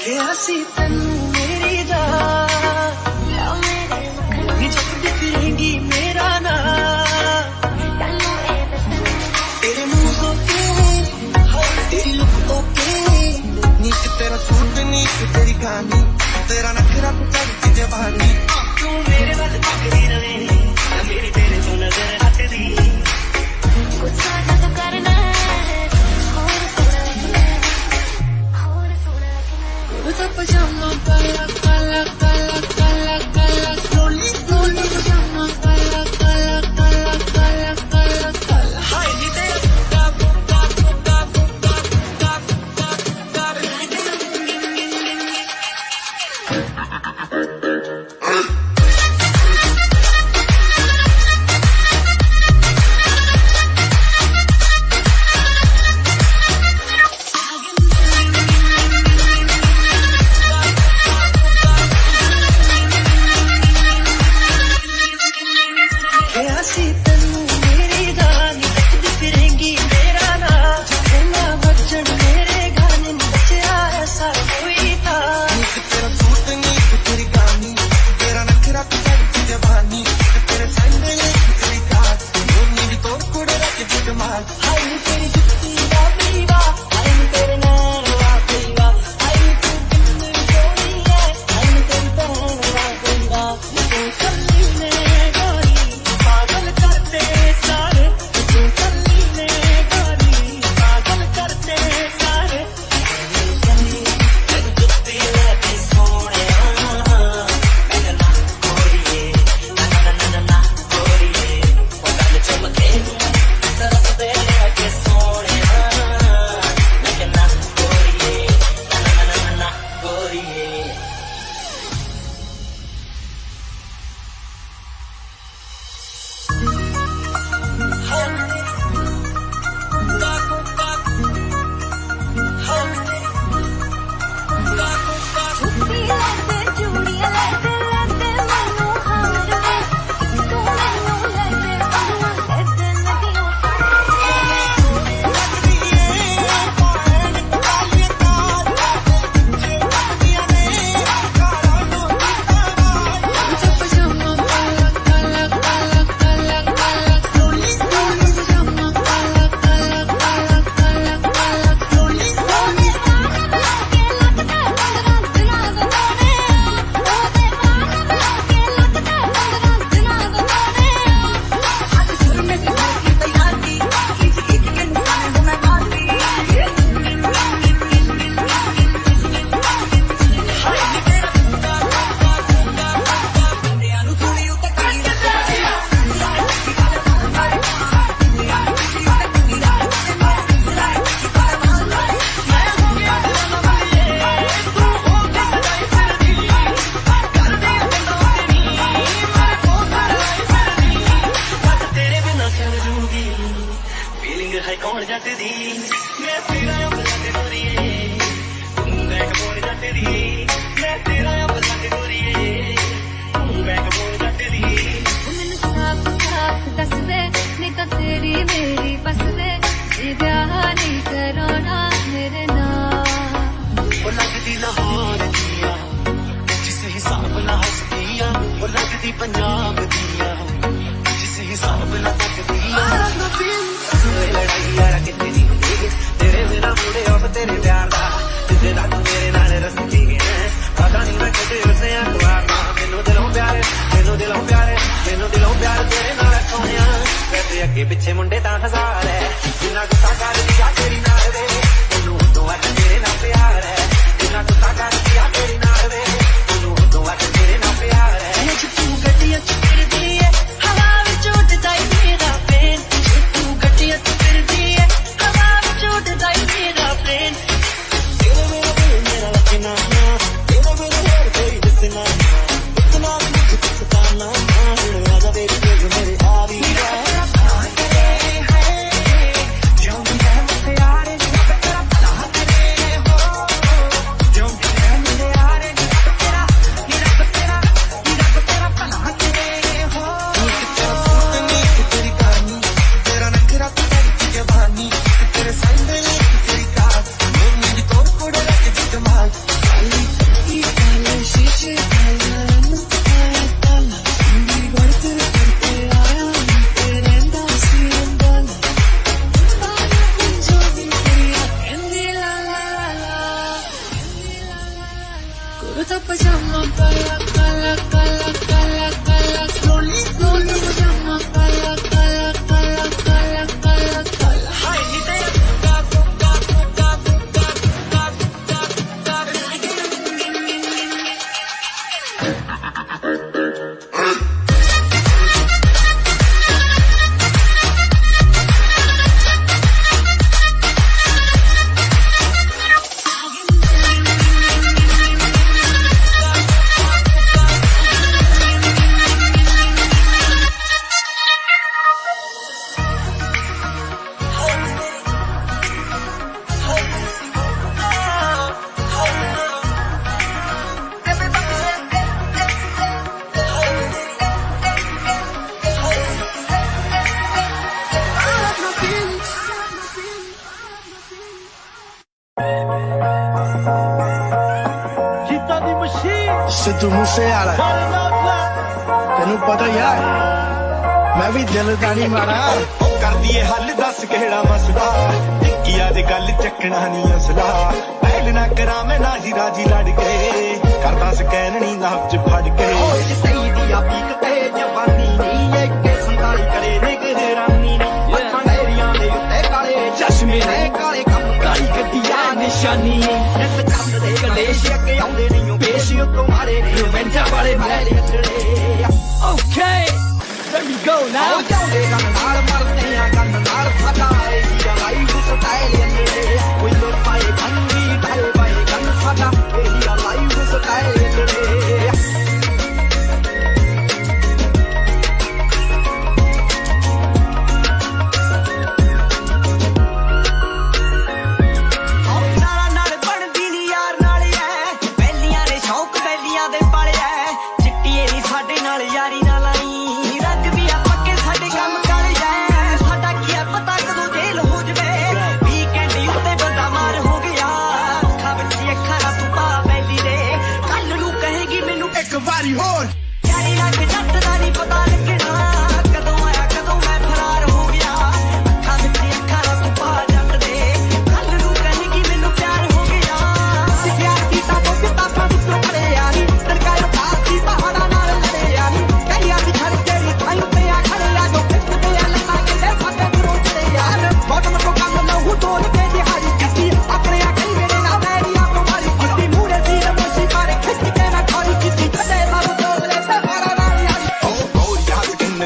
ਕਿਹਾ ਸੀ ਤੈਨੂੰ ਮੇਰੀ ਜਾਨ, ਨੀ ਜਪਦੀ ਫਿਰੇਂਗੀ ਮੇਰਾ ਨਾਂ। ਤੇਰੇ ਮੂੰਹ ਤੋਂ ਤੇਰੀ ਲੁੱਕ ਓਕੇ, ਨੀ ਤੇ ਤੇਰਾ ਸੂਟ, ਨੀ ਤੇ ਤੇਰੀ ਕਹਾਣੀ, ਤੇਰਾ ਨਖਰਾ ਤੇ ਚੜ੍ਹਦੀ ਜਵਾਨੀ। ਤੂੰ ਮੇਰੇ ਵੱਲ ਤੱਕਦੀ ਰਵੇਂ, ਨਾ ਮੇਰੀ ਤੇਰੇ ਤੋਂ ਨਜ਼ਰ ਹਟਦੀ। ਗੁੱਸਾ ਜਦੋਂ ਕਰਨਾ ਹੈ, ਹੋਰ ਸੋਹਣਾ ਲੱਗਣਾ ਹੈ, ਹੋਰ ਸੋਹਣਾ ਲੱਗਣਾ ਹੈ। ਕੁੜਤਾ ਪਜਾਮਾ ਪਾਇਆ ਕਾਲਾ, ਕਾਲਾ, ਕਾਲਾ, ਕਾਲਾ, slowly, slowly, ਪਜਾਮਾ ਕਾਲਾ, ਕਾਲਾ, ਕਾਲਾ, ਕਾਲਾ, ਕਾਲਾ, ਕਾਲਾ, ਕਾਲਾ। ਹਾਏ ਨੀ ਤੇਰਾ ਕਿਹਾ ਸੀ ਤੈਨੂੰ ਮੇਰੀ ਜਾਨ, ਨੀ ਤੱਕਦੀ ਫਿਰੇਂਗੀ ਮੇਰਾ ਨਾਂ। ਫਿਰ ਨਾ ਵੱਜਣ ਮੇਰੇ ਗਾਣੇ, ਨੀ ਬਚਿਆ ਐਸਾ ਕੋਈ ਤਾਂ। ਨੀ ਤੇ ਤੇਰਾ ਸੂਟ, ਨੀ ਤੇ ਤੇਰੀ ਕਹਾਣੀ, ਤੇਰਾ ਨਖਰਾ ਤੇ ਚੜ੍ਹਦੀ ਜਵਾਨੀ। ਜੱਟ ਦੀ, ਮੈਂ ਤੇਰਾ blood ਗੋਰੀਏ, ਤੂੰ backbone ਜੱਟ ਦੀ, ਮੈਂ ਤੇਰਾ blood ਗੋਰੀਏ, ਤੂੰ backbone ਜੱਟ ਦੀ। ਉਹ ਮੈਨੂੰ ਸਾਫ਼ ਸਾਫ਼ ਦੱਸ ਦੇ, ਨਹੀਂ ਤਾਂ ਤੇਰੀ ਮੇਰੀ ਬਸ ਦੇ, ਜੇ ਵਿਆਹ ਨਹੀਂ ਕਰਾਉਣਾ ਮੇਰੇ ਨਾਲ। ਉਹ ਲੱਗਦੀ ਲਾਹੌਰ ਦੀਆਂ, ਜਿਸ ਹਿਸਾਬ ਨਾਲ ਹੱਸਦੀ ਆ, ਉਹ ਲੱਗਦੀ ਪੰਜਾਬ ਦੀਆਂ, ਜਿਸ ਹਿਸਾਬ ਨਾਲ ਤੱਕਦੀ ਆ। ਲੜਾਈ ਯਾਰਾ ਕਿਤੇ ਨਹੀਂ ਹੁੰਦੀ, ਤੇਰੇ ਬਿਨਾ mood off ਤੇਰੇ ਪਿਆਰ ਦਾ, ਜਿੱਦੇ ਦਾ ਤੂੰ ਮੇਰੇ ਨਾਲ ਰਸਦੀ ਹੈ। ਪਤਾ ਨਹੀਂ ਮੈਂ ਕਦੇ ਰੁੱਸਿਆ ਤੂੰ ਆਤਾ, ਮੈਨੂੰ ਦਿਲੋਂ ਪਿਆਰ ਏ, ਮੈਨੂੰ ਦਿਲੋਂ ਪਿਆਰ ਏ, ਮੈਨੂੰ ਦਿਲੋਂ ਪਿਆਰ ਤੇਰੇ ਨਾਲ ਏ ਸੋਹਣਿਆ। ਵੈਸੇ ਅੱਗੇ ਪਿੱਛੇ ਮੁੰਡੇ ਤਾਂ ਹਜ਼ਾਰ ਏ, ਜਿੰਨਾ ਗੁੱਸਾ ਕਰਦੀ ਆ ਤੇਰੀ ਨਾਲ ਵੇ, ਉਹਨੂੰ ਉਦੋਂ ਅੱਜ ਤੇਰੇ ਨਾਲ ਪਿਆਰ ਏ। ਜਿੰਨਾ ਗੁੱਸਾ ਕਰਦੀ ਆ ਤੇਰੀ ਨਾਲ ਵੇ, ਉਹਨੂੰ ਉਦੋਂ ਅੱਜ ਤੇਰੇ ਨਾਲ ਪਿਆਰ ਏ। ਜੇ ਤੂੰ ਗੱਡੀਆਂ ਚ ਫਿਰਦੀ ਏ, ਹਵਾ ਵਿੱਚ ਉੱਡਦਾ ਈ ਮੇਰਾ plane। ਜੇ ਤੂੰ ਗੱਡੀਆਂ ਚ ਫਿਰਦੀ ਏ, ਹਵਾ ਵਿੱਚ ਉੱਡਦਾ ਈ ਮੇਰਾ plane। ਤੇਰੇ ਬਿਨਾ ਕੋਈ ਮੇਰਾ ਲੱਗਣਾ ਨਾ, ਤੇਰੇ ਬਿਨਾ ਹੋਰ ਕੋਈ ਦਿਸਣਾ ਨਾ, ਇਤਨਾ ਵੀ ਨਹੀਂ ਸਤਾਨਾ ਨਾ, ਹੁਣ ਰਾਜਾ ਤੇਰੀ ਤੇਜ਼ ਮੇਰੇ ਆ ਵੀ। ਸਿੱਧੂ ਮੂਸੇਵਾਲਾ, ਤੈਨੂੰ ਪਤਾ ਹੀ ਆ, ਮੈਂ ਵੀ ਦਿਲ ਦਾ ਨਹੀਂ ਮਾੜਾ। ਉਹ ਕਰਦੀ ਏ ਹੱਲ, ਦੱਸ ਕਿਹੜਾ ਮਸਲਾ, ਟਿੱਕੀਆ ਦੇ ਗੱਲ ਚੱਕਣਾ ਨਹੀਂ ਅਸਲਾ। ਪਹਿਲ ਨਾ ਕਰਾਂ ਮੈਂ ਨਾ ਹੀ ਰਾਜੀ ਲੜ ਕੇ, ਕਰਦਾ scan ਨੀ ਨਾਮ ਚ ਫੜ ਕੇ। ਉਹ ਸਹੀ ਦੀ ਆ ਪੀਕ ਤੇ ਜਵਾਨੀ ਨੀ, ਇੱਕ ਸੰਤਾਲੀ ਕਰੇ ਨਿਗਰਾਨੀ ਨੀ। ਅੱਖਾਂ ਡੈਰੀਆਂ ਦੇ ਉੱਤੇ ਕਾਲੇ ਚਸ਼ਮੇ ਨੇ, ਕਾਲੇ ਕੰਮ ਕਾਲੀ ਗੱਡੀਆਂ ਨਿਸ਼ਾਨੀ। ਇੱਕ ਚੰਦ ਦੇ ਕਲੇਸ਼ ਅੱਗੇ ਆਉਂਦੇ ਨਹੀਂ ਓ ਪੇਸ਼, ਉੱਤੋਂ ਮਾਰੇ ਨੇ ਰੋਮੈਂਟਾਂ ਵਾਲੇ ਮੈਲੇ ਅੱਡਣੇ। Okay, there we go now. ਉਹ ਚਾਹੁੰਦੇ ਗਨ ਨਾਲ ਮਰਦੇ ਆ, ਗਨ ਨਾਲ ਸਾਡਾ ਇਹੀ ਆ life style ਅੱਡਣੇ। We live by gun, we die by gun, ਸਾਡਾ ਇਹੀ ਆ life style ਅੱਡਣੇ।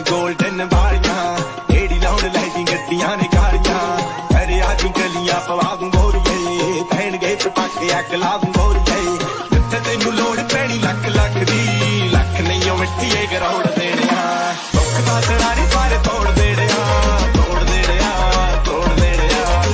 Golden ਵਾਲੀਆਂ, ਏੜੀ ਲਾਉਣ ਲੈ ਜੀ ਗੱਡੀਆਂ ਨੇ ਕਾਲੀਆਂ। ਅਰੇ ਆਜੂ ਗਲੀਆਂ ਪਵਾ ਦੂੰ ਗੋਰੀਏ, ਪੈਣਗੇ ਪਟਾਕੇ ਅੱਗ ਲਾ ਦੂੰ ਗੋਰੀਏ। ਜਿੱਥੇ ਤੈਨੂੰ ਲੋੜ ਪੈਣੀ ਲੱਖ ਲੱਖ ਦੀ, ਲੱਖ ਨਹੀਂ ਓ ਮਿੱਠੀਏ ਕਰੋੜ ਦੇਣੇ ਆ। ਦੁੱਖ ਦਾ ਤੇਰਾ ਨੀ ਸਾਰੇ ਤੋੜ ਦੇਣੇ ਆ, ਤੋੜ ਦੇਣੇ ਆ, ਤੋੜ ਦੇਣੇ ਆ।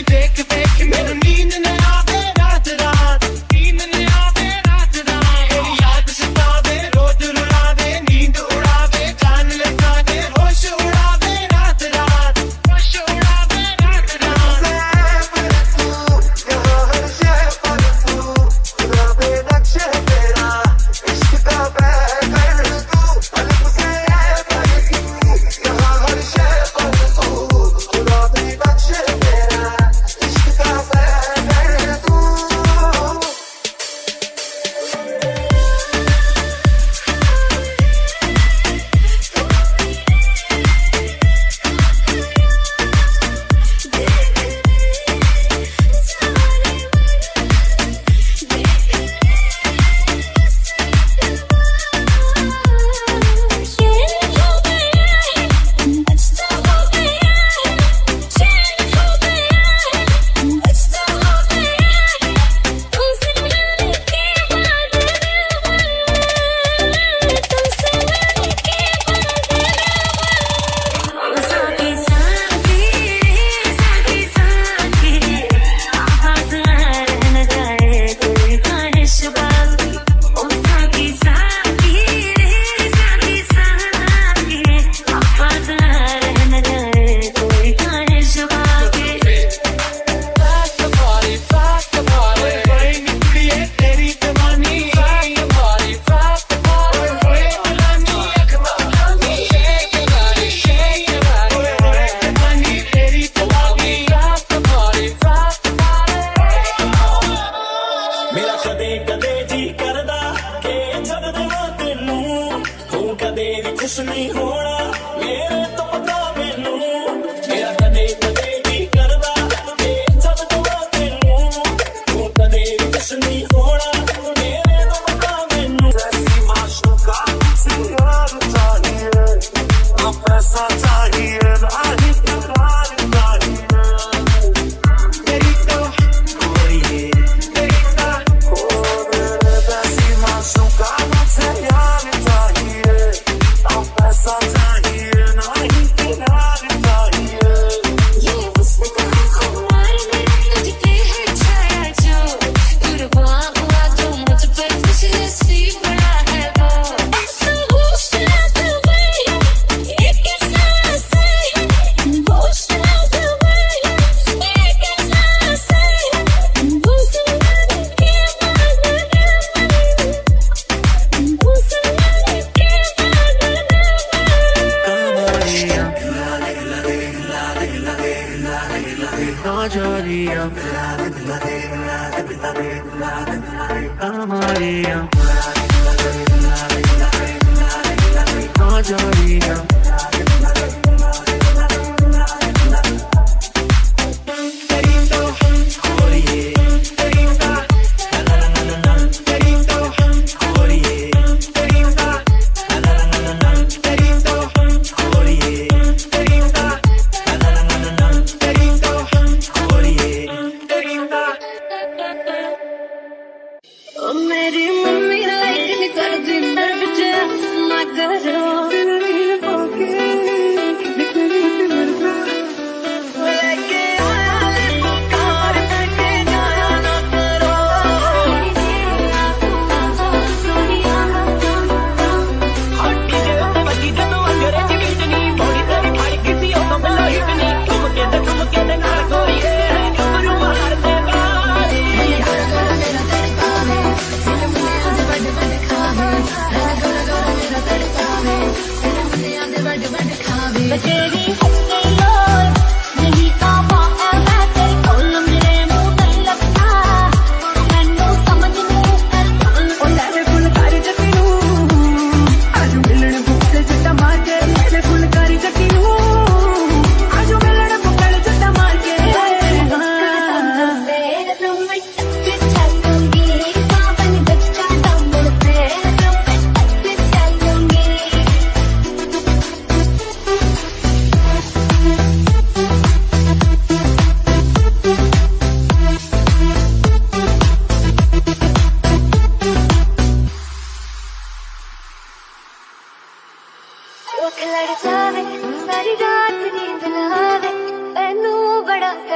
ਵੇਖ ਵੇਖ ਮੈਨੂੰ ਨੀਂਦ ਨਾ ਆਵੇ ਰਾਤ ਰਾਤ, ਨੀਂਦ ਨਾ ਆਵੇ ਰਾਤ ਰਾਤ। ਮੇਰੀ ਯਾਦ ਸਤਾਵੇ, ਰੋਜ਼ ਰੁਲਾਵੇ, ਨੀਂਦ ਉਡਾਵੇ, ਜਾਨ ਲਗਾ ਦੇ, ਹੋਸ਼ ਉਡਾਵੇ ਰਾਤ ਰਾਤ, ਹੋਸ਼ ਉਡਾਵੇ ਰਾਤ ਰਾਤ। ਮੇਰਾ ਕਦੇ ਕਦੇ ਜੀ ਕਰਦਾ ਕਿ ਛੱਡ ਦੇਵਾਂ ਤੈਨੂੰ, ਤੂੰ ਕਦੇ ਵੀ ਖੁਸ਼ ਨਹੀਂ ਹੋਣਾ ਮੇਰੇ ਤੋਂ ਪਤਾ ਮੈਨੂੰ। ਮੇਰਾ ਕਦੇ ਕਦੇ ਜੀ ਕਰਦਾ ਕਿ ਛੱਡ ਦੇਵਾਂ ਤੈਨੂੰ, ਤੂੰ ਕਦੇ ਵੀ ਖੁਸ਼ ਨਹੀਂ ਹੋਣਾ ਮੇਰੇ ਤੋਂ ਪਤਾ ਮੈਨੂੰ। ਐਸੀ ਮਾਸ਼ੂਕਾ ਸੇ ਯਾਰ ਚਾਹੀਏ, ਨਾ ਪੈਸਾ ਚਾਹੀਏ, ਨਾ ਹੀ ਪਿਆਰ ਚਾਹੀਏ।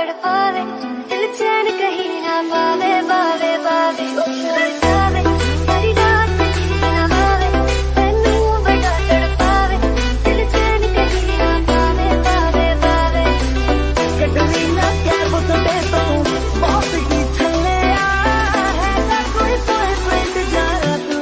ਤੜਪਾਵੇ, ਦਿਲ ਚੈਨ ਕਹੀ ਨਾ ਪਾਵੇ, ਪਾਵੇ, ਪਾਵੇ। ਤੜਪਾਵੇ, ਸਾਰੀ ਰਾਤ ਨੀਂਦ ਨਾ ਆਵੇ, ਤੈਨੂੰ ਬੜਾ ਤੜਪਾਵੇ, ਦਿਲ ਚੈਨ ਕਹੀ ਨਾ ਪਾਵੇ, ਪਾਵੇ, ਪਾਵੇ। ਕੱਢਣੀ ਨਾ ਪਿਆਰ ਬੁੱਤ ਤੇ ਤੂੰ, ਬਹੁਤ ਹੀ ਥੱਲੇ ਆ, ਹੈਗਾ ਕੋਈ boyfriend ਜਾਂ ਤੂੰ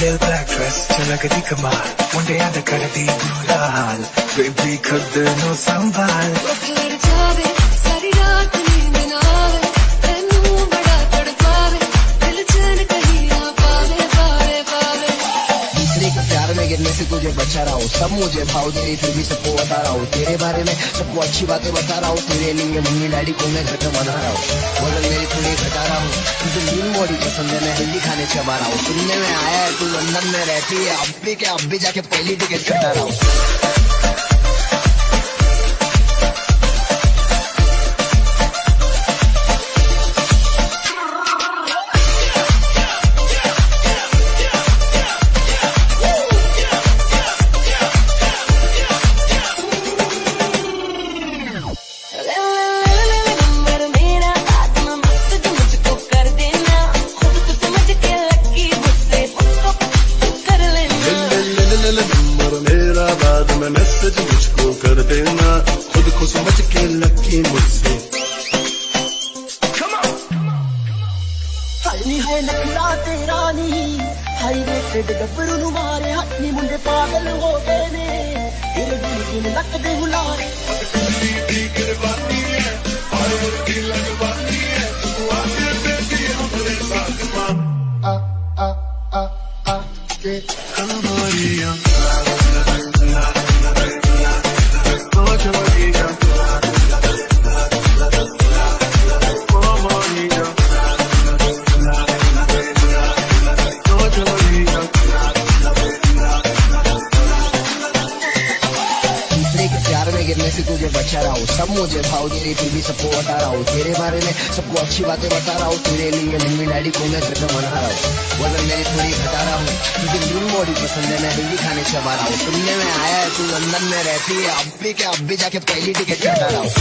Little black dress, ਚਮਕਦੀ ਕਮਾਲ, ਮੁੰਡਿਆਂ ਦਾ ਕਰਦੀ ਬੁਰਾ ਹਾਲ, baby ਖੁਦ ਨੂੰ ਸੰਭਾਲ। दूसरे के प्यार में गिरने से तुझे बचा रहा हूँ, सब मुझे भाव दे रही फिर भी सबको बता रहा हूँ तेरे बारे में, सबको अच्छी बातें बता रहा हूँ। तेरे लिए मम्मी डैडी को मैं घर पे मना रहा हूँ, वजन मेरी थोड़ी घटा रहा हूँ। तुझे मीन बॉडी पसंद है, मैं हेल्दी खाने चबा रहा हूँ। सुनने में आया है तू लंदन में रहती है, अब भी क्या, अब भी जाके पहली टिकट कटा रहा हूँ। ਹਾਈ ਨੀ ਹੈ ਨਖਰਾ ਤੇਰਾ ਨੀ, ਹਾਈ ਵੇ ਤੇਰੇ ਗੱਭਰੂ ਨੂੰ ਮਾਰੇ, ਹਾਈ ਨੀ ਮੁੰਡੇ ਪਾਗਲ ਹੋ ਗਏ ਨੇ, ਤੇਰੇ ਦਿਲ ਦਿਨ ਨੱਕ ਦੇ ਹੁਲਾਰੇ। दूसरे के प्यार में गिरने से तुझे बचा रहा हूँ, सब मुझे भाव दे रही फिर भी सबको बता रहा हूँ तेरे बारे में, सबको अच्छी बातें बता रहा हूँ। तेरे लिए मम्मी डैडी को मैं घर पे मना रहा हूँ, वजन मेरी थोड़ी घटा रहा हूँ। तुझे मीन बॉडी पसंद है, मैं हेल्दी खाने चबा रहा हूँ। सुनने में आया है तू लंदन में रहती है, अब भी क्या, अब भी जाके पहली टिकट कटा रहा हूँ।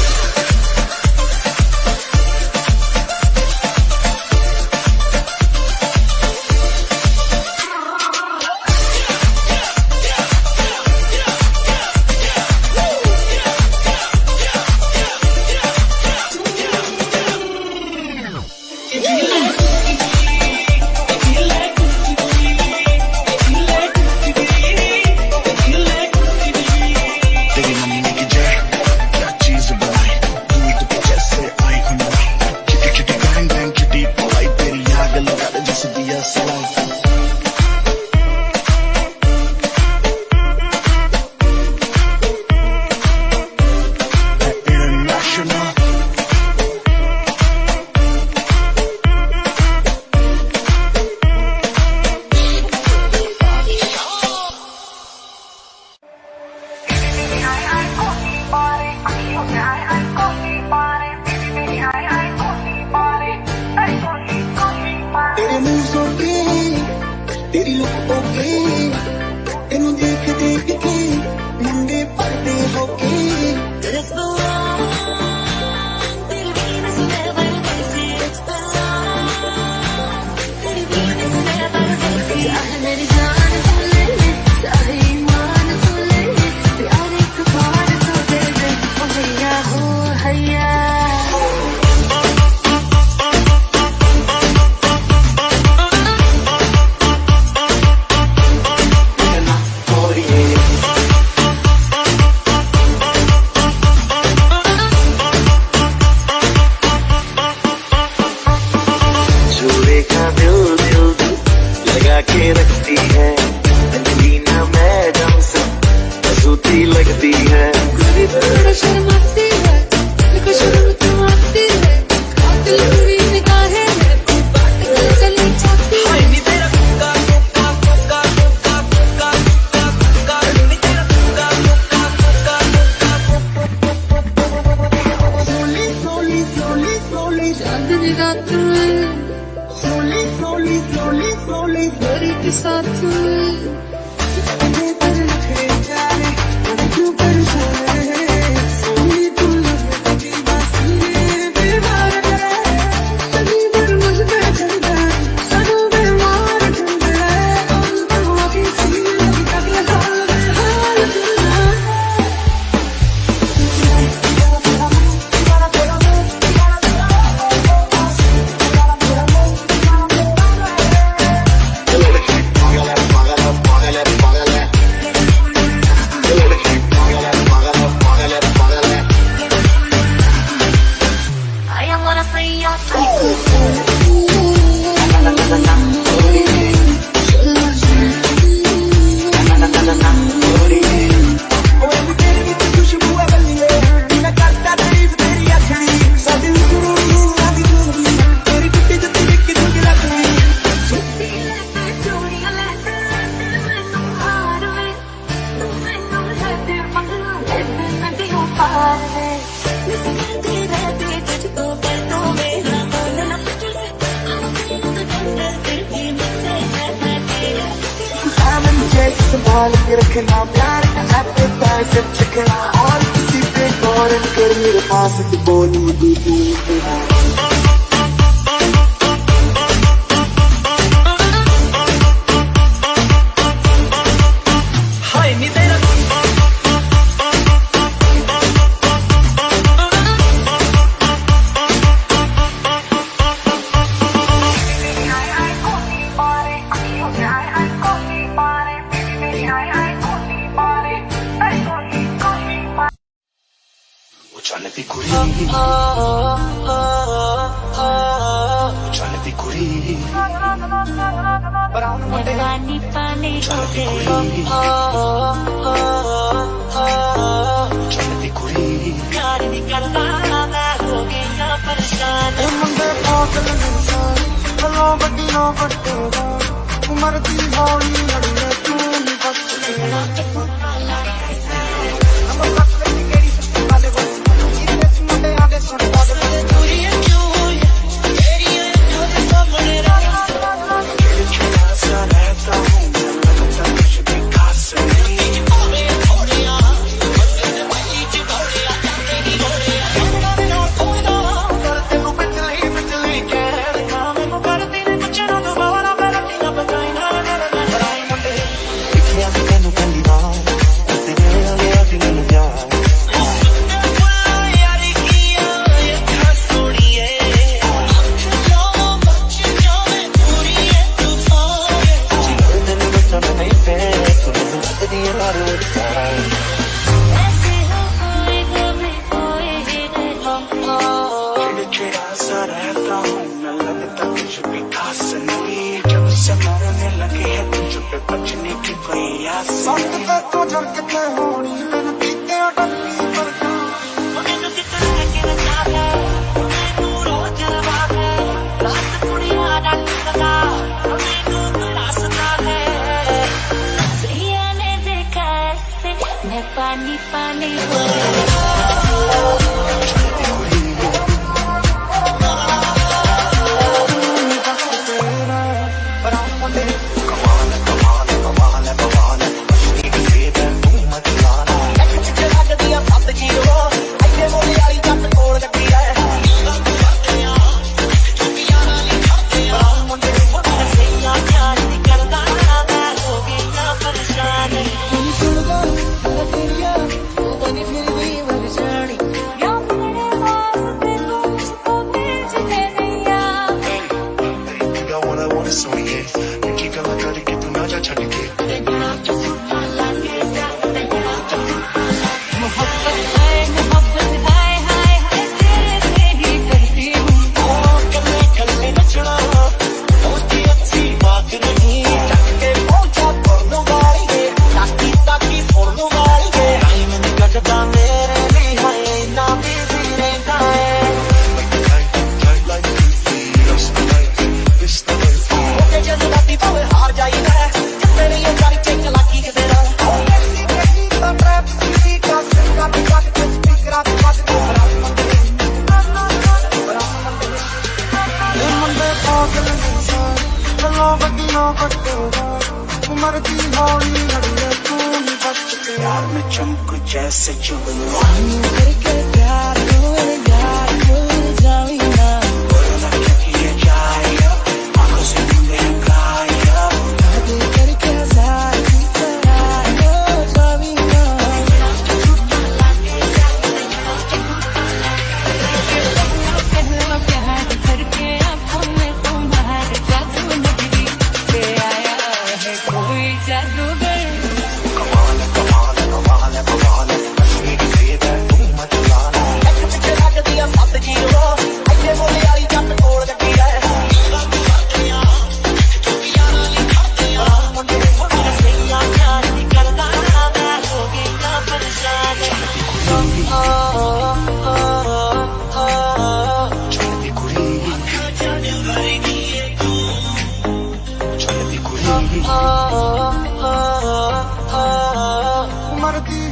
संभाल के रखना प्यार का appetizer चखना, और किसी पे गौर न कर, मेरे पास तो बोलू दीदी।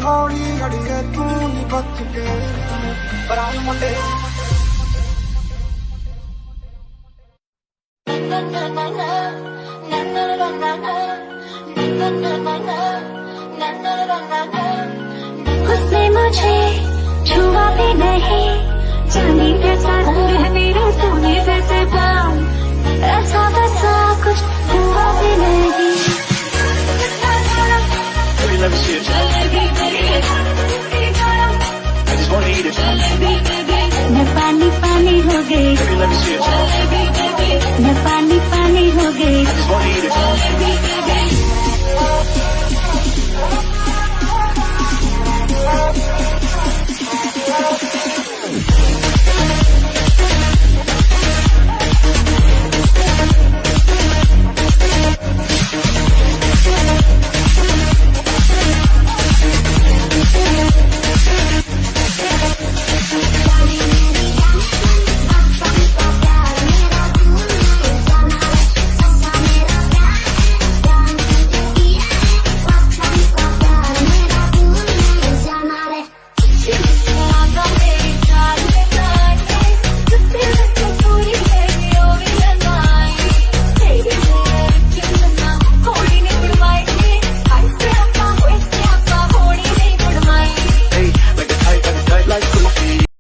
ਅੜੀਏ ਤੂੰ ਨੀ ਬਚ ਕੇ, ਪਰਾਏ ਮੁੰਡੇ। उसने मुझे छुआ भी नहीं, जानी कैसा रंग है मेरा, तूने जैसे पाम, ऐसा वैसा कुछ हुआ भी नहीं।